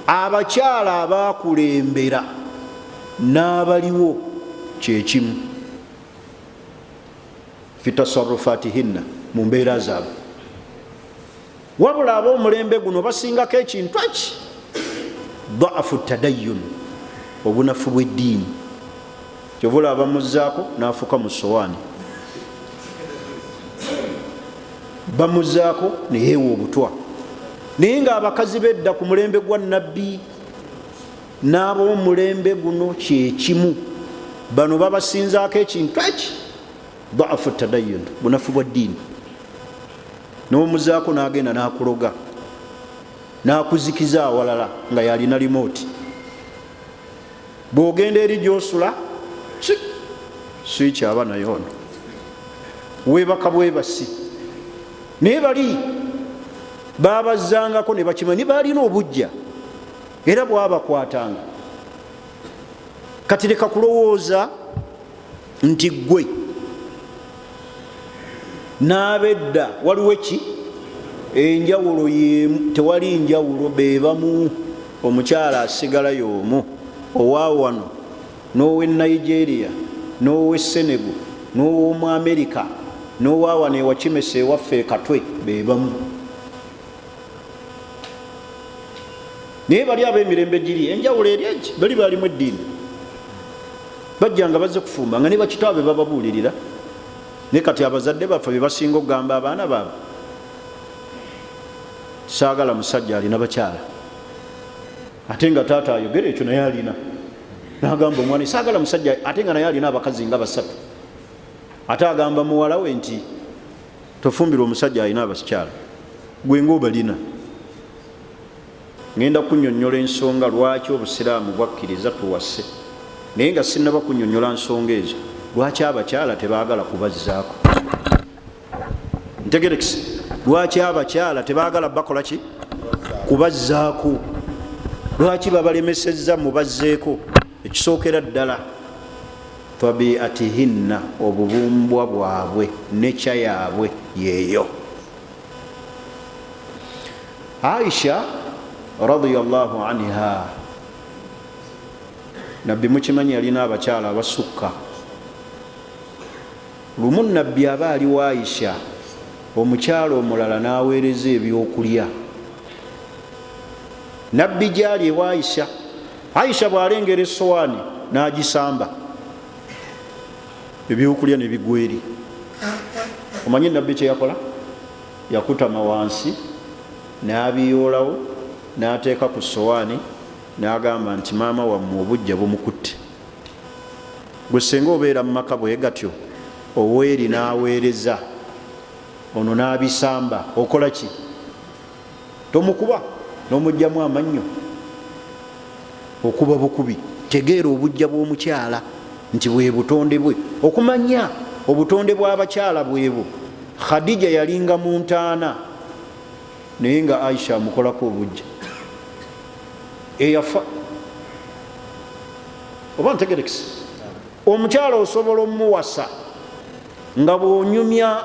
abakyala abakulembera n'abaliwo kyekimu fi tasarufatihinna, mu mbeera zaabwe. Wabula ab'omulembe guno basingako ekintu eki daafu tadayun, obunafu bw'eddiini. Kyova olaba bamuzaako n'afuka mu sowaani, bamuzaako neyeewa obutwa. Naye nga abakazi bedda ku mulembe gwa Nabbi n'ab'omulembe guno kyekimu, bano babasinzaako ekintu eki daafu tadayun, bunafu bwa ddiini. Nomuzaako nagenda nakuloga, nakuzikiza awalala nga yalina limooti. Bwogenda eri gyosula, swiki aba naye ono webaka bwebasi. Naye bali babazangako ne bakimanyi, balina obujja era bwabakwatanga. Kati leka kulowooza nti gwe n'abedda waliwo ki enjawulo yemu. Tewali njawulo, bebamu. Omukyala asigala y'omu. Owa wano n'owe Nigeria n'owe Senegal n'ow'omu Amerika n'owa wano ewakimesa ewaffe ekatwe bebamu. Naye bali ab'emirembe giri enjawulo eri egi, bali balimu eddiini, bajja nga bazze kufumba nga ne bakitaabwe bababuulirira. Naye kati abazadde baffe be basinga okugamba abaana baabwe, saagala musajja alina bakyala, ate nga taata ayogera ekyo naye alina, nagamba omwana saagala musajja, ate nga naye alina abakazi nga basatu, ate agamba muwala we nti tofumbirwa omusajja alina abakyala, gwe nga obalina. Ngenda kunyonyola ensonga lwaki obusiraamu bwakkiriza tuwase, naye nga sinnaba kunyonyola nsonga ezo, lwaki abakyala tebaagala kubazzaako. Ntegerekise, lwaki abakyala tebaagala bakola ki? Kubazzaako. Lwaki babalemesezza mubazzeeko? Ekisookera ddala, tabiatihinna, obubumbwa bwabwe, nekya yaabwe yeeyo. Aisha radiyallahu anha, Nabbi mukimanyi yalina abakyala abasukka lumu. Nabbi aba ali wa Aisha, omukyala omulala n'aweereza ebyokulya. Nabbi gyali ewa Aisha, Aisha bw'alengera essowaani n'agisamba, ebyokulya ne bigwa eri. Omanyi Nabbi kyeyakola? Yakutama wansi n'abiyoolawo n'ateeka ku ssowaani, n'agamba nti maama wammwe obujja bumukutte. Gwe senga obeera mu maka bwe gatyo, oweeri n'aweereza ono n'abisamba, okola ki? Tomukuba n'omugyamu amannyo? Okuba bukubi. Tegeera obujja bw'omukyala nti bwe butonde bwe. Okumanya obutonde bw'abakyala bwebwo, Khadija yalinga mu ntaana naye nga Aisha amukolako obujja eyafa. Oba ntegerekise, omukyala osobola omuwasa nga bw'onyumya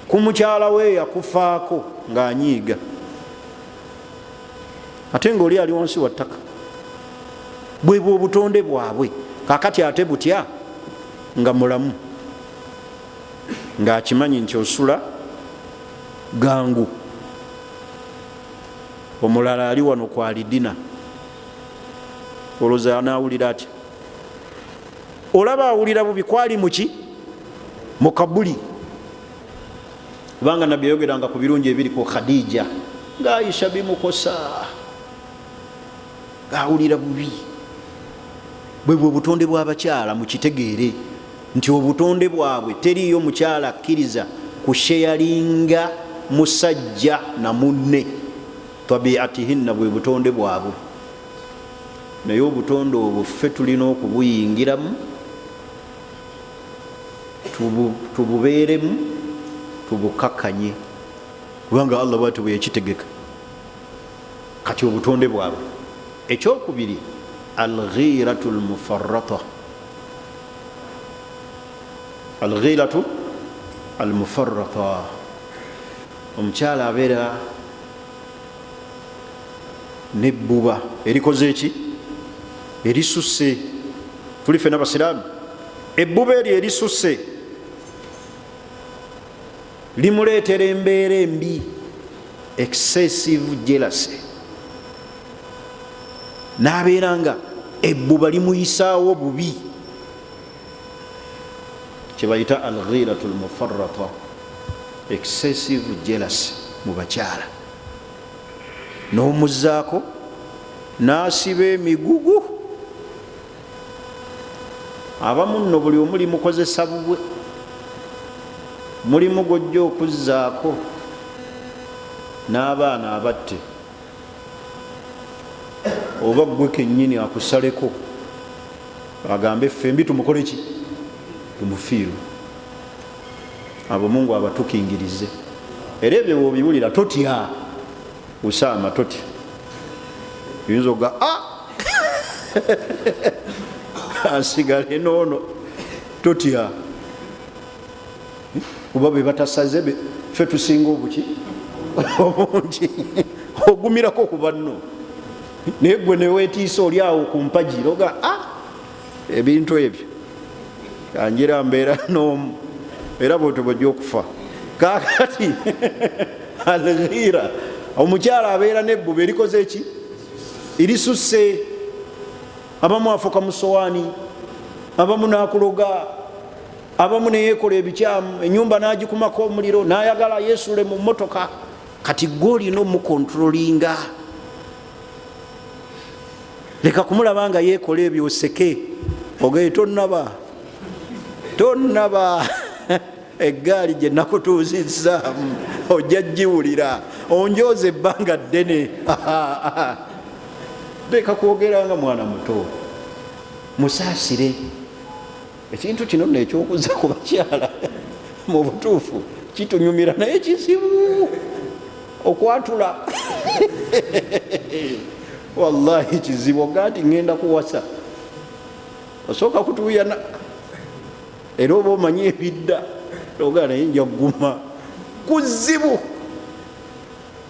ku mukyala we yakufaako ng'anyiiga, ate nga oli ali wansi wa ttaka. Bwebwe obutonde bwabwe. Kakati ate butya nga mulamu ng'akimanyi nti osula gangu, omulala ali wano kwalidina, olowooza anaawulira atya? Olaba awulira bubi kwali muki mu kabuli, kubanga Nabbi yayogeranga ku birungi ebiri ku Khadija nga Aisha bimukosa, ngaawulira bubi. Bwebwe obutonde bw'abakyala, mukitegeere nti obutonde bwabwe teriiyo mukyala akkiriza kusheyalinga musajja na munne. Tabiatihinna, bwe butonde bwabwe. Naye obutonde obwo ffe tulina okubuyingiramu, tububeeremu, tubukakanye, kubanga Allah bwatyo bwe yakitegeka. Kati obutonde bwabwe. Ekyokubiri, alghiratu lmufarata, alghiratu almufarata, omukyala abeera nebbuba erikoze eki? Erisusse. Tuli fena basiraamu. Ebbuba eryo erisusse limuleetera embeera embi, excessive jealousy, n'abeera nga ebbuba limuyisaawo bubi, kyebayita alghiratu lmufarata, excessive jealousy mu bakyala. N'omuzaako n'asiba emigugu. Abamu nno buli omu limukozesa bubwe, mulimu gwojja okuzzaako n'abaana abatte, oba gwe kennyini akusaleko agambe ffembi tumukole ki? Tumufiirwe. Abo Mungu abatukingirize. Era ebyo bwobiwulira totya, Usaama, totya. Oyinza oga a asigale noono, totya, kuba bebatasaze fe tusinga obuki obungi. Ogumirako ku banno. Naye gwe newetiisa oli awo ku mpagi oga, ah, ebintu ebyo anjira mbeera n'omu, era bwetyo bwejja okufa. Kakati alghira, omukyala abeera nebbuba erikoze eki erisusse, abamu afuka mu sowaani, abamu nakuloga, abamu neyekola ebikyamu, enyumba nagikumako omuliro, nayagala yesule mu motoka. Kati gwe olina omukontrolinga, leka kumulaba nga yekola ebyo oseke, ogaye tonaba tonaba eggaali gye nakutuuzizaamu ojja giwulira, onjooza ebbanga ddene. Leka kwogera nga mwana muto, musaasire. Ekintu kino nno ekyokuza ku bakyala mu butuufu kitunyumira, naye kizibu okwatula. Wallahi kizibu. Oga nti ŋŋenda kuwasa, osooka kutuuyana, era oba omanyi ebidda, oga naye nja kuguma. Kuzibu,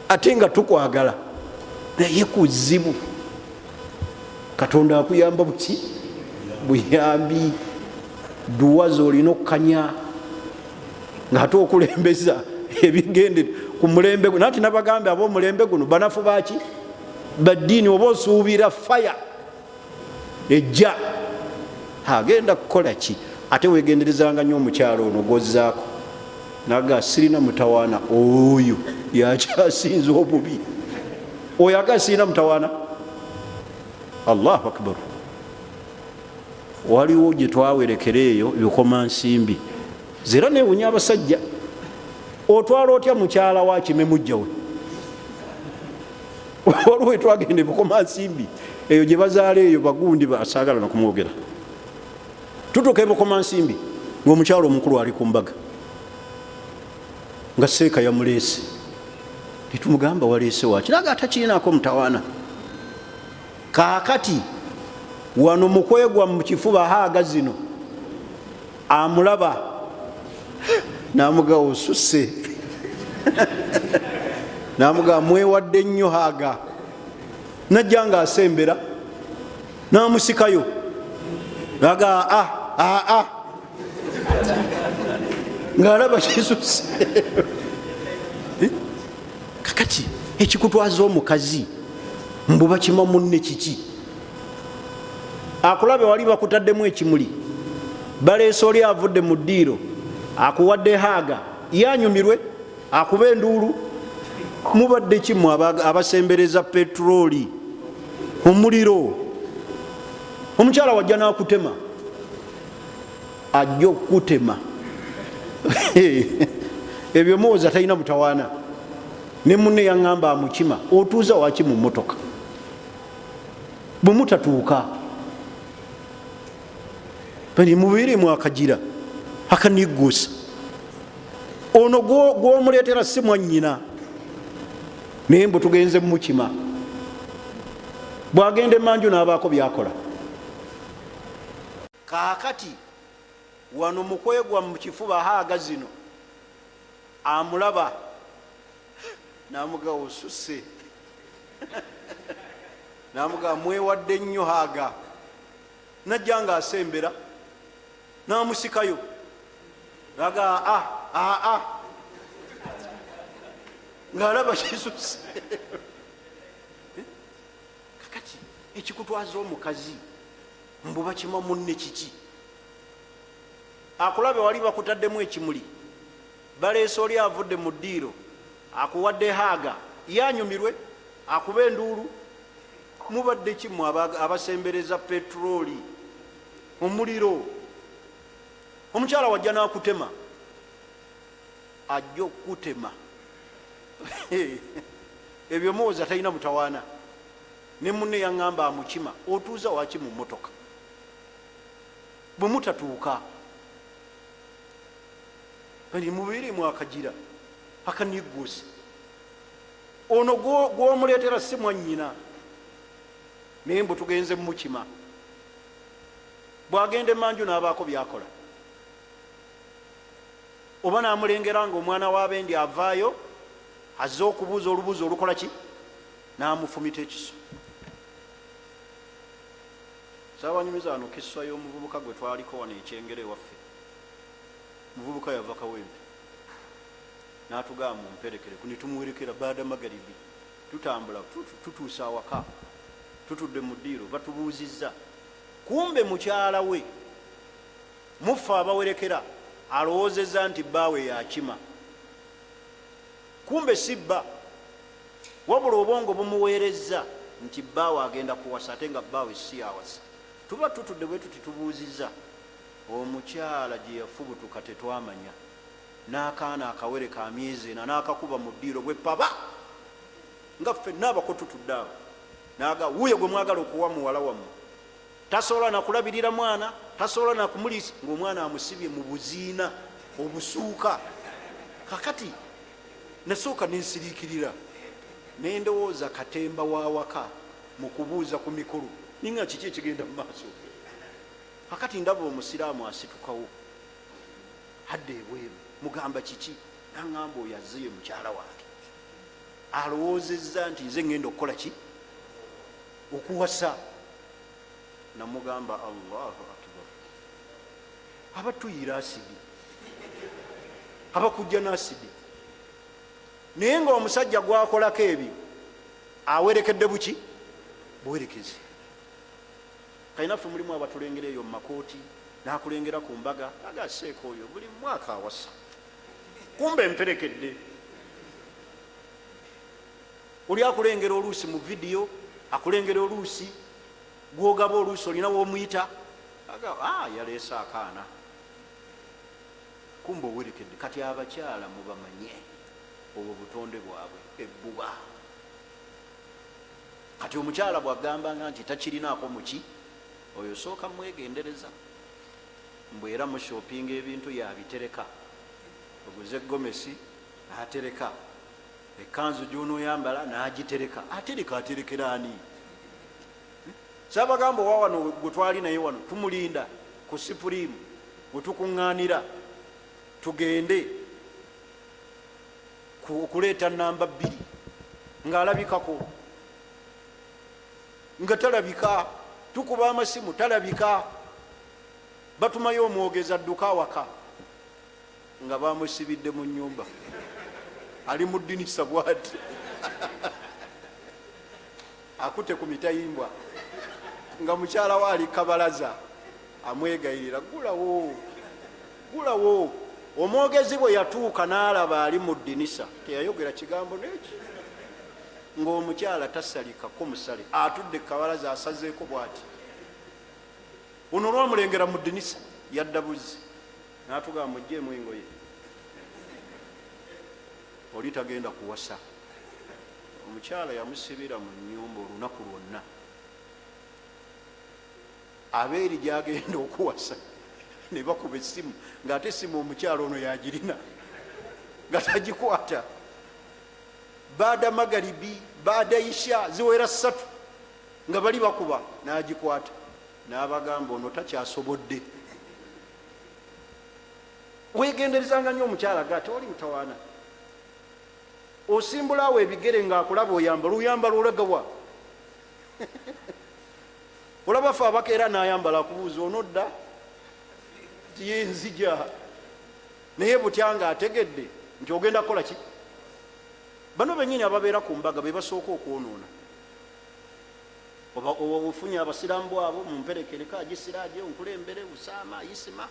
ate nga tukwagala, naye kuzibu. Katonda akuyamba buki buyambi, duwa zolina okukanya ngaate okulembeza ebigende ku mulembe guno. Nati nabagambe abomulembe guno banafu baki baddiini, oba osuubira faya ejja agenda kukola ki? Ate wegenderezanga nyo omukyalo ono gwozaako naga sirina mutawaana, oyo yakyasinza obubi. Oyo aga sirina mutawaana, Allahu akbar. Waliwo gye twawerekera eyo bikoma nsimbi zera, newunya abasajja, otwala otya mukyala wa kime mujja we? Waliwo wetwagenda ebikoma nsimbi eyo gye bazaala eyo, bagundi basagala nakumwogera. Tutuuka ebukoma nsimbi ngaomukyalo omukulu ali ku mbaga, nga seeka yamuleese. Netumugamba, waleese waki? Naga atakirinako mutawaana. Kaakati wano mukwegwa mu kifuba haaga zino amulaba, namugaa osusse, namugaa mwewadde nnyo haaga. Najja nga asembera, namusikayo, naga aa aa, ngaalaba kisusse. Kakati ekikutwaza omukazi mbu bakima munne kiki? Akulabe wali bakutaddemu ekimuli, baleese oli avudde mu ddiiro, akuwadde haaga, yanyumirwe akuba enduulu. Mubadde kimu abasembereza petroli omuliro, omukyala wajja nakutema, ajja okukutema. Ebyo muwoza talina mutawaana. Ne munne yaŋŋamba amukima, otuuza waki mu motoka bwe mutatuuka? Bali mubeeremu akagira akaniggusa. Ono gwomuleetera si mwannyina, naye mbu tugenze mukima. Bwagenda emanju n'abaako byakola. Kaakati wano mukwegwa mu kifuba haaga zino amulaba, namugaa osusse, namugaa mwewadde nnyo haaga. Najja nga asembera, namusikayo, naga aa aa, ngaalaba kisusse. Kakati ekikutwaza omukazi mbu bakima munne kiki? Akulabe wali bakutaddemu ekimuli, baleese oli avudde mu ddiiro, akuwadde haaga, yanyumirwe akuba enduulu. Mubadde kimu abasembereza petroli omuliro, omukyala wajja nakutema, ajja okukutema. Ebyo muwoza talina mutawaana. Ne munne yaŋŋamba amukima, otuuza waki mu motoka bwe mutatuuka? Bali mubeeremu akagira akaniggusa. Ono gwomuleetera si mwannyina, naye mbu tugenze mukima. Bwagenda emanju n'abaako byakola, oba n'amulengera nga omwana w'abendi avaayo azze okubuuza olubuuzo olukola ki, n'amufumita ekiso. Saabanyumiza wano kisswa y'omuvubuka gwe twaliko wano ekyengera ewaffe. Muvubuka yava Kawempe n'atugamba mumperekere ne tumuwerekera baada magaribi. Tutambula tutuusa awaka, tutudde mu ddiiro, batubuuzizza, kumbe mukyala we muffe abawerekera alowoozezza nti bbaawe yakima, kumbe si bba, wabula obwongo bumuweerezza nti bbaawe agenda kuwasa, ate nga bbaawe si yawasa. Tuba tutudde bwe tuti tubuuzizza, omukyala gye yafubutuka tetwamanya, n'akaana akawere ka myezi 4 n'akakuba mu ddiiro bwe paba, nga ffenna abako tutudde awo, n'aga wuuyo gwe mwagala okuwa muwala wammwe, tasobola nakulabirira mwana, tasobola nakumuliisa, ng'omwana amusibye mu buziina obusuuka. Kakati nasooka nensiriikirira nendowooza katemba w'awaka mu kubuuza ku mikolo, ninga kiki ekigenda mu maaso. Kakati ndaba omusiraamu asitukawo adda ebweru, mugamba kiki, naŋŋamba oyo azzeyo mukyala wange, alowoozezza nti nze ŋŋenda okukola ki, okuwasa. Namugamba Allahu akbar, abatuyiira asidi, abakujja n'asidi, naye nga omusajja gwakolako ebyo awerekedde buki buwerekezi. Kainaffe mulimu abatulengera eyo mu makooti, n'akulengera ku mbaga, aga seeka oyo buli mwaka awasa, kumbe mperekedde. Oli akulengera oluusi mu vidiyo, akulengera oluusi gwogaba, oluusi olina womuyita, aga yaleese akaana, kumbe owerekedde. Kati abakyala mubamanye obwo butonde bwabwe ebbuba. Kati omukyala bwagambanga nti takirinaako muki, oyo sooka mwegendereza, mbu era mushopinga ebintu yabitereka, oguze gomesi atereka, ekkanzu gy'onoyambala n'agitereka, atereka aterekera ani? Saabagamba owa wano gwe twali naye wano tumulinda ku Sipuriimu we tukuŋŋaanira tugende okuleeta namba 2, ng'alabikako nga talabika, tukuba amasimu talabika, batumayo omwogezi adduka awaka nga bamusibidde mu nyumba, ali mu ddinisa bwati akute ku mitayimbwa, nga mukyala we ali kabalaza amwegayirira gulawo gulawo. Omwogezi bwe yatuuka n'alaba ali mu ddinisa teyayogera kigambo neki, ng'omukyala tasalikako musale, atudde kabalaza asazeeko bwati. Ono olwamulengera mu ddinisa yadda buzzi n'atugamba muggyemu engoye, oli tagenda kuwasa. Omukyala yamusibira mu nnyumba olunaku lwonna, abeeri gyagenda okuwasa ne bakuba essimu, ng'ate essimu omukyala ono yagirina nga tagikwata. Baada magaribi, baada isha ziwera 3 nga bali bakuba, n'agikwata n'abagamba ono takyasobodde. Wegenderezanga nnyo omukyala ga tewali mutawaana, osimbula awo ebigere ng'akulaba oyambala, oyambala olagawa? Olaba fe abakeera n'ayambala akubuuza onodda tiyenzija, naye butya nga ategedde nti ogenda kukola ki. Bano bennyini ababeera ku mbaga be basooka okwonoona. Ofunye abasiraamu bwabo mumperekereko agisiraaje onkulembere Usaama Isima,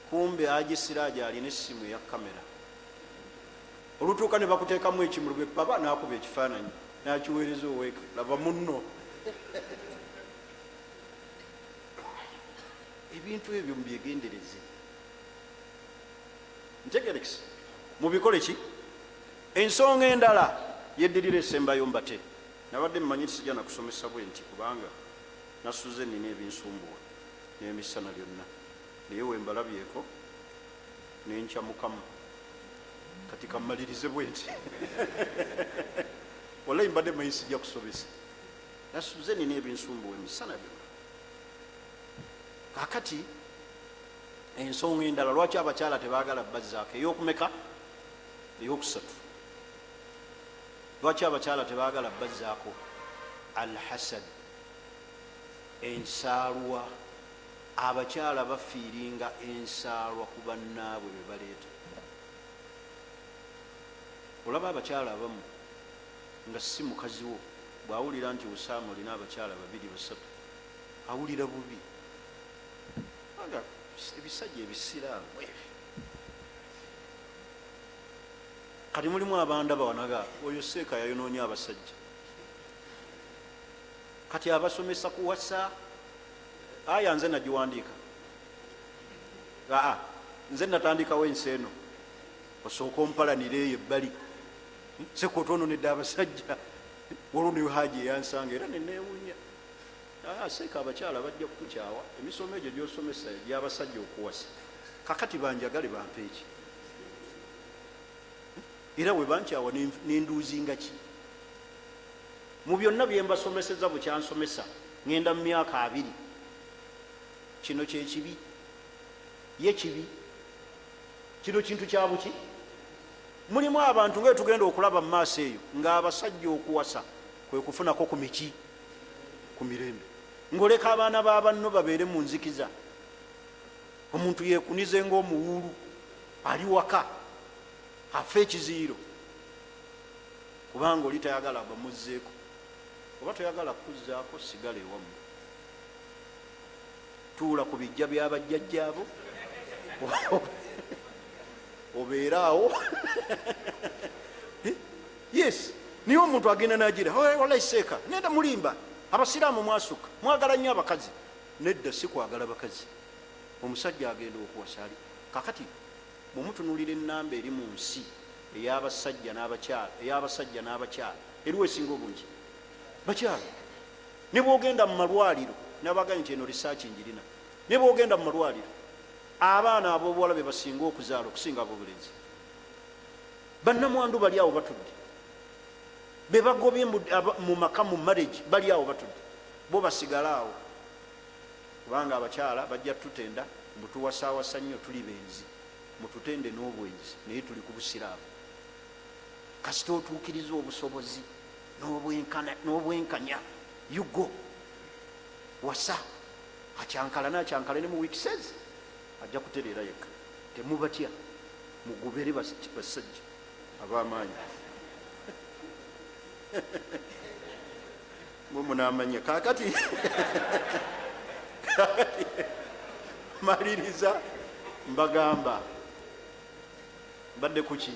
kumbe agisiraaje alina essimu eya kamera, olutuuka ne bakuteekamu ekimulu bwe paba n'akuba ekifaananyi n'akiweereza oweeka, laba munno. Ebintu ebyo mubyegendereze, ntegerekese mubikole ki. Ensonga endala yeddirira esembayo mbate, nabadde mmanyi sijja nakusomesa bwe nti kubanga nasuze nina ebinsumbuwa n'emisana byonna, naye wembalabyeko nenkyamukamu, kati kammalirize bwe nti. Wallahi mbadde mmanyi sijja kusomesa, nasuze nina ebinsumbuwa emisana byonna. Kakati ensonga endala lwaki abakyala tebaagala bazzaako, ey'okumeka, eyokusatu, lwaki abakyala tebaagala bazzaako, alhasad, Ensaalwa, abakyala bafiiringa ensaalwa ku bannaabwe be baleeta. Olaba abakyala abamu nga si mukazi wo, bw'awulira nti Usaama olina abakyala babiri basatu, awulira bubi. Nga ebisajja ebisiraamu ebyo. Kati mulimu abandaba wanaga oyo seeka yayonoonya abasajja. Kati abasomesa kuwasa aya nze nagiwandiika, aa nze natandikawo ensi eno, osooka ompalanira eyo ebbali seka otwononedde abasajja. Waliwo ne haji eyansanga era nenewunya, seeka abakyala bajja kukukyawa, emisomo egyo gyosomesa egyabasajja okuwasa, kakati banjagale bampe eki? Era bwe bankyawa nenduuzinga ki? Mu byonna bye mbasomeseza bukyansomesa ŋŋenda mu myaka 20, kino kyekibi ye kibi, kino kintu kya buki. Mulimu abantu nga tugenda okulaba mu maaso eyo ng'abasajja okuwasa kwe kufunako ku miki ku mirembe, ng'oleka abaana ba banno babeere mu nzikiza, omuntu yeekunize ng'omuwuulu ali waka afe ekiziyiro kubanga oli tayagala bamuzzeeko. Oba toyagala kuzzaako, sigala ewammwe, tuula ku bijja byabajjajjaabo obeere awo. Yes, niye omuntu agenda nagira walayi seeka neda mulimba, abasiraamu mwasuka mwagala nnyo abakazi. Nedda, si kwagala bakazi. Omusajja agenda okuwasa ali kakati bwemutunulira enamba eri mu nsi ey'abasajja n'abakyala, ey'abasajja n'abakyala eriwo esinga obungi bakyala. Ne bwogenda mu malwaliro, nabagambye nti eno research njirina, ne bwogenda mu malwaliro abaana ab'obuwala be basinga okuzaala okusinga ab'obulenzi. Bannamwandu bali awo batudde, be bagobye mu maka mu marriage bali awo batudde, bo basigale awo kubanga abakyala bajja tutenda mbu tuwasaawasa nnyo, tuli benzi, mututende n'obwenzi, naye tuli ku busiraamu. Kasita otuukiriza obusobozi n'obwenkanya, you go wasa, akyankalana akyankalane mu weeks ajja kutereera yekka. Temubatya, mugubere basajja ab'amaanyi mwe munamanya. Kakati maliriza mbagamba mbadde kuki?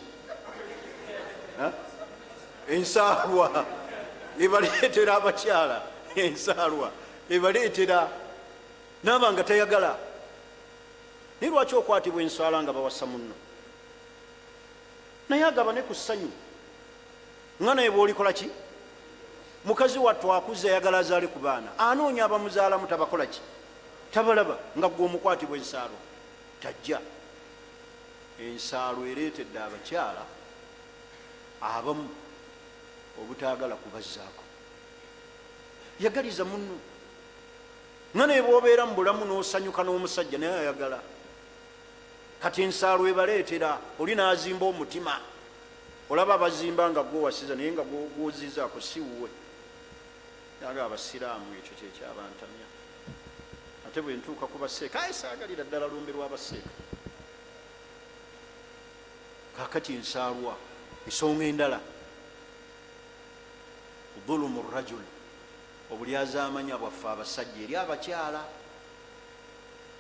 Ensaalwa ebaleetera abakyala, ensaalwa ebaleetera naaba nga tayagala. Naye lwaki okwatibwa enswala nga bawasa munno, naye agabane ku ssanyu nga naye bwolikola ki? Mukazi wattu akuze ayagala azaale ku baana, anoonya abamuzaalamu tabakola ki? Tabalaba. Nga gwe omukwatibwa ensaalwa tajja. Ensaalwa ereetedde abakyala abamu obutaagala kubazzaako. Yagaliza munno nga naye bwobeera mu bulamu n'osanyuka n'omusajja naye ayagala. Kati ensaalwa ebaleetera oli n'azimba omutima. Olaba abazimba nga gwowasiza naye nga gwozizaako si wuwe. Aga abasiraamu ekyo kyekyabantamya. Ate bwe ntuuka ku baseeka, aye saagalira ddala lumbe lw'abaseeka. Kakati ensaalwa ensonga endala, dhulumu rajul, obulyazaamanya bwaffe abasajja eri abakyala.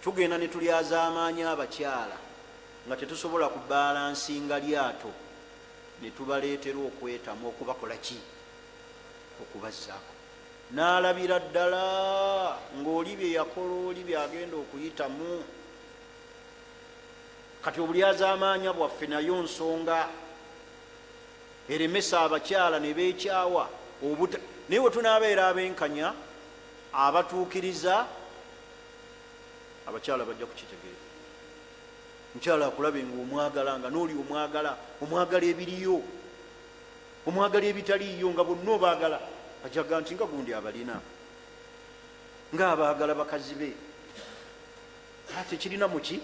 Tugenda ne tulyazaamaanya abakyala nga tetusobola kubalansinga lyato, ne tubaleetera okwetamu okubakola ki? Okubazzaako. N'alabira ddala ng'oli bye yakola oli byagenda okuyitamu. Kati obulyazaamaanya bwaffe nayo nsonga eremesa abakyala ne beekyawa obuta. Naye bwe tunaabeera abenkanya abatuukiriza, abakyala bajja kukitegeera. Mukyala akulabe ng'omwagala, nga n'oli omwagala, omwagala ebiriyo, omwagala ebitaliiyo, nga bonna obaagala, ajaga nti nga gundi abalina, ng'abaagala bakazi be, tekirina muki.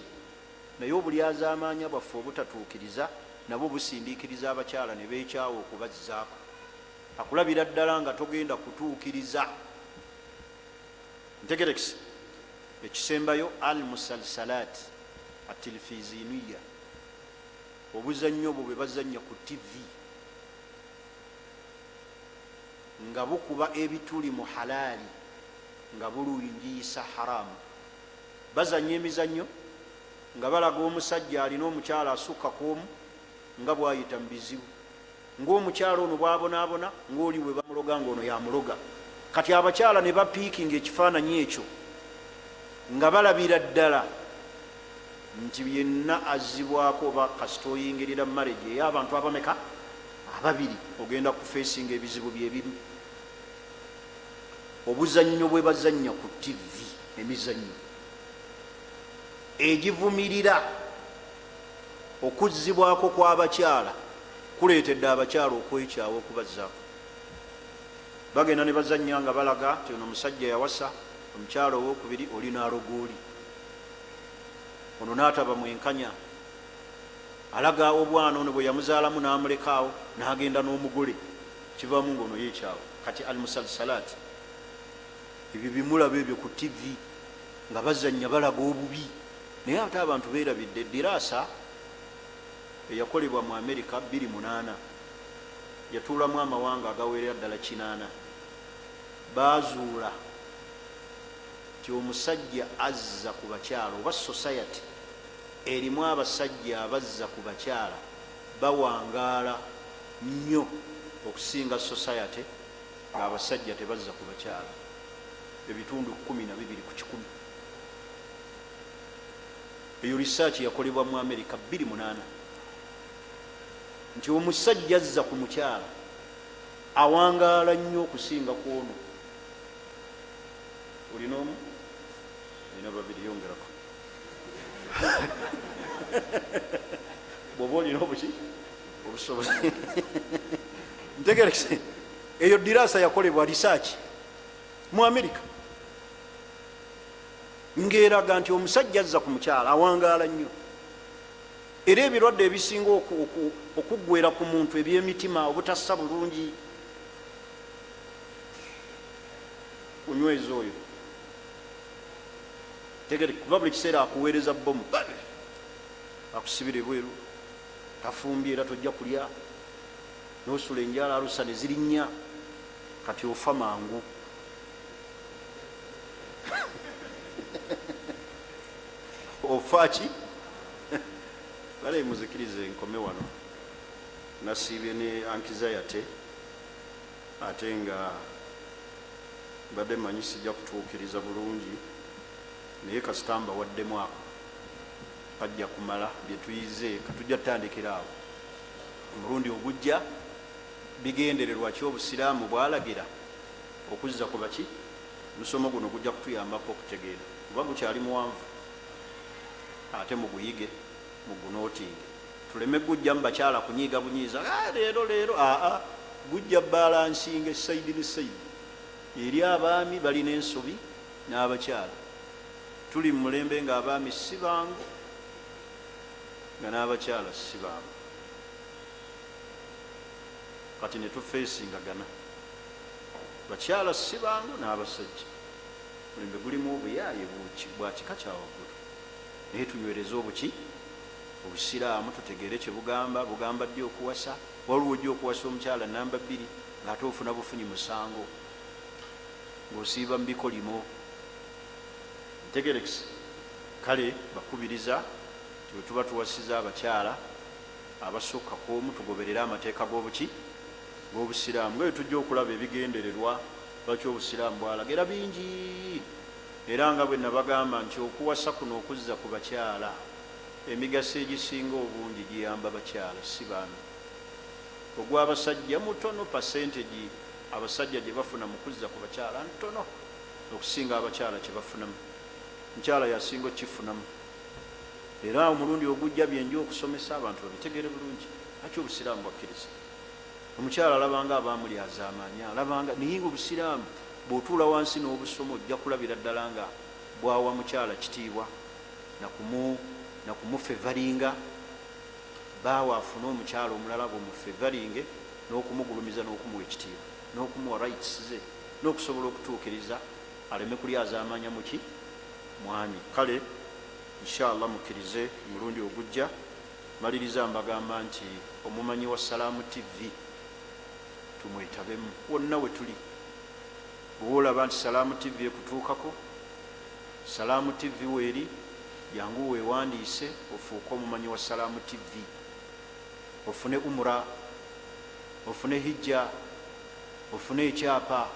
Naye obulyazaamaanya bwaffe obutatuukiriza nabwo busindiikiriza abakyala ne beekyawa okubazzaako. Akulabira ddala nga togenda kutuukiriza. Ntegerekise. Ekisembayo, al musalsalat atilfiziniya, obuzannyo obwo bwe bazannya ku TV nga bukuba ebituli mu halaali nga bulungiyisa haramu. Bazannya emizannyo nga balaga omusajja alina omukyala asukka ku omu nga bwayita mu bizibu, ng'omukyala ono bwabonaabona, ng'oli bwe bamuloga, ng'ono yamuloga. Kati abakyala ne bapiikinga ekifaananyi ekyo nga balabira ddala nti yenna azzibwako oba kasita oyingirira marriage ey'abantu abameka? Ababiri, ogenda kufeesinga ebizibu byebimu. Obuzannyo bwe bazannya ku TV, emizannyo egivumirira okuzzibwako kw'abakyala kuleetedde abakyala okwekyawa okubazzaako. Bagenda ne bazannya nga balaga nti ono omusajja yawasa omukyala owokubiri, oli n'aloga oli, ono n'ataba mwenkanya, alaga obwana ono bwe yamuzaalamu n'amulekaawo n'agenda n'omugole, kivaamu ng'ono yeekyawa. Kati al musalsalat, ebyo byemulaba ebyo ku TV nga bazannya balaga obubi, naye ate abantu beerabidde diraasa eyakolebwa mu Amerika 2008, yatuulamu amawanga agawerera ddala 80. Baazuula nti omusajja azza ku bakyala oba society erimu abasajja abazza ku bakyala bawangaala nnyo okusinga society ng'abasajja tebazza ku bakyala, ebitundu 12 ku kikumi. Eyo research yakolebwa mu Amerika 2008 nti omusajja azza ku mukyala awangaala nnyo okusinga ku ono. Olina omu, olina babiri, yongerako bwoba olina obuki obusobozi. Ntegerekese, eyo dirasa yakolebwa research mu Amerika ng'eraga nti omusajja azza ku mukyala awangaala nnyo, era ebirwadde ebisinga okuggwera ku muntu eby'emitima, obutassa bulungi, kunyweza oyo. Tegere, kuba buli kiseera akuweereza bomu, akusibira ebweru, tafumbye, era tojja kulya, nosula enjala, alusa ne zirinnya, kati ofa mangu. Ofa ki? Kale muzikirize nkome wano, nasiibye ne anxiety, ate nga mbadde manyi sijja kutuukiriza bulungi, naye kasita mbawaddemu ako kajja kumala bye tuyize. Katujja tutandikira awo omulundi ogujja. Bigendererwa ki Obusiraamu bwalagira okuzza ku baki? Omusomo guno gujja kutuyambako okutegeera, kuba gukyali muwanvu, ate muguyige, mugunootinge, tuleme gujjamu bakyala kunyiiga bunyiiza, ah, leero leero. Aa, gujja balansinga esayidi ne sayidi. Eri abaami balina ensobi n'abakyala. Tuli mu mulembe ng'abaami si bangu, nga n'abakyala si bangu, kati ne tufeesingagana. Bakyala si bangu n'abasajja. Mulembe gulimu obuyaaye bwa kika kya waggulu, naye tunywereze obuki Obusiraamu, tutegeere kye bugamba. Bugamba ddi okuwasa? Waliwo ojja okuwasa omukyala namba 2 ng'ate ofuna bufunyi musango, ng'osiiba mu bikolimo. Ntegerekise. Kale bakubiriza nti bwe tuba tuwasiza abakyala abasukka ku omu, tugoberere amateeka g'obuki g'Obusiraamu, nga bwe tujja okulaba ebigendererwa lwaki Obusiraamu bwalaga era bingi. Era nga bwe nabagamba nti okuwasa kuno okuzza ku bakyala, emigaso egisinga obungi giyamba bakyala, si baami. Ogw'abasajja mutono, pasentegi abasajja gye bafuna mu kuzza ku bakyala ntono okusinga abakyala kye bafunamu. Mukyala y'asinga okukifunamu. Era omulundi ogujja bye nja okusomesa abantu babitegeere bulungi. Lwaki Obusiraamu bwakkiriza? Omukyala alabanga abaamulyazaamaanya, alabanga, naye Obusiraamu bw'otuula wansi n'obusoma ojja kulabira ddala nga bwawa mukyala kitiibwa nakumufevaringa. Bbaawe afune omukyala omulala bumufevaringe n'okumugulumiza n'okumuwa ekitiibwa n'okumuwa rights ze n'okusobola okutuukiriza. Aleme kulyazaamanya muki mwami. Kale inshallah mukkirize mulundi ogujja. Maliriza mbagamba nti omumanyi wa Salaamu TV tumwetabemu wonna we tuli. Bw'oba olaba nti Salaamu TV ekutuukako, Salaamu TV weeri, jangu weewandiise ofuuke omumanyi wa Salaamu TV, ofune umura, ofune hijja, ofune ekyapa,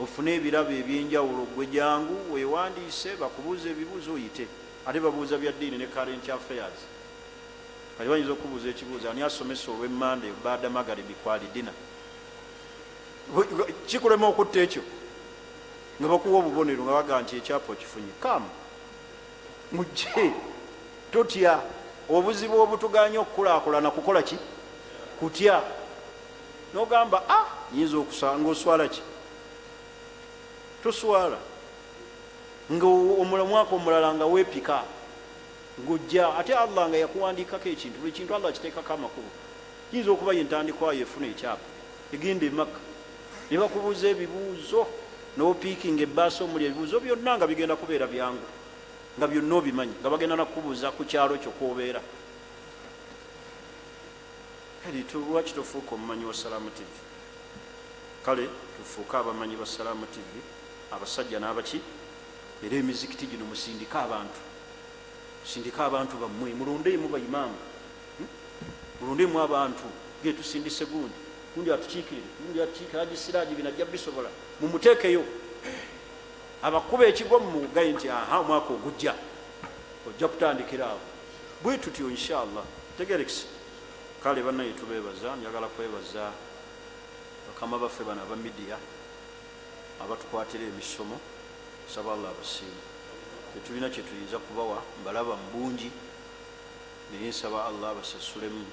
ofune ebirabo eby'enjawulo. Gwe jangu weewandiise, bakubuuze ebibuuzo oyite. Ate babuuza bya ddiini ne current affairs. Kati bayinza okubuuza ekibuuzo, ani asomesa olw'emmande baada magaribi kwali dina? Kikulema okutta ekyo nga bakuwa obubonero nga bagaa nti ekyapa okifunye. Kamu mujje, totya. Obuzibu obutuganya okukulaakulana kukola ki? Kutya. Nogamba a ah, yinza okusa nga oswala ki? Toswala. Nga omwaka omulala nga weepika ng'ojja, ate Allah nga yakuwandiikako ekintu. Buli kintu Allah akiteekako amakubo. Kiyinza okuba yentandikwayo efuna ekyapa egenda e Makka, ne bakubuuza ebibuuzo n'opiikinga ebbaasa omuli ebibuuzo byonna nga bigenda kubeera byangu, nga byonna obimanyi, nga bagenda nakukubuuza ku kyalo kyo kwobeera. Kale lwaki tofuuka omumanyi wa Salaamu TV? Kale tufuuke abamanyi ba Salaamu TV, abasajja n'abaki. Era emizikiti gino musindike abantu, musindike abantu bammwe, mulondeemu baimaamu, Mulondemu abantu, ge tusindise gundi, gundi atukiikirire, gundi atukiikirire, Haji Siraji bino ajja bisobola, mumuteekeyo abakuba ekigwo, mumugaye nti aha, omwaka ogujja ojja kutandikira awo. Bwe tutyo inshallah tegerekise. Kale bannaye tubeebaza. Njagala kwebaza bakama baffe bano aba midiya abatukwatira emisomo. Nsaba Allah abasiime. Tetulina kye tuyinza kubawa, mbalaba mu bungi, naye nsaba Allah abasasulemu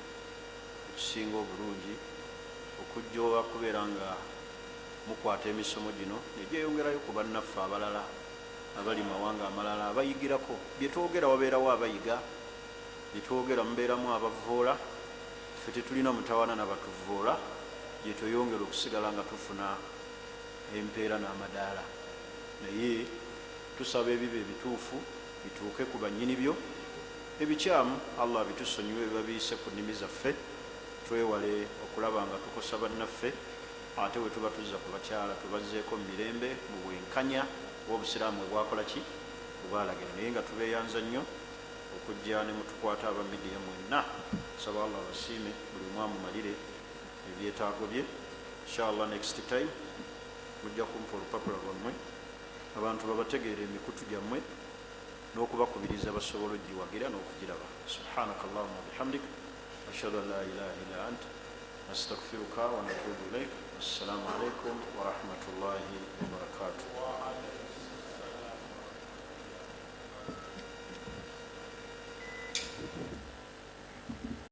ekisinga obulungi okujja okubeera nga mukwata emisomo gino negyeyongerayo ku bannaffe abalala abali mawanga amalala abayigirako byetwogera. Wabeerawo abayiga byetwogera, mubeeramu abavvoola. Ffe tetulina mutawaana nabatuvvoola, gyetweyongera okusigala nga tufuna empeera n'amadaala, naye tusaba ebiba ebituufu bituuke ku bannyini byo, ebikyamu Allah abitusonyiwe biba biyise ku nnimi zaffe, twewale okulaba nga tukosa bannaffe, ate bwe tuba tuzza ku bakyala tubazzeeko mu mirembe mu bwenkanya bw'Obusiraamu bwe bwakola ki? Bwe bwalagira. Naye nga tubeeyanza nnyo okujja ne mutukwata aba midiya mwenna, nsaba Allah abasiime, buli omu amumalire ebyetaago bye. Inshallah next time mujja kumpa olupapula lwammwe abantu babategeere emikutu gyammwe n'okubakubiriza basobole ogiwagira n'okugiraba. Subhanaka Allahumma wabihamdik ashhadu an la ilaha illa anta nastaghfiruka wa natubu ilaik. Wassalamu alaikum warahmatullahi wabarakatuh.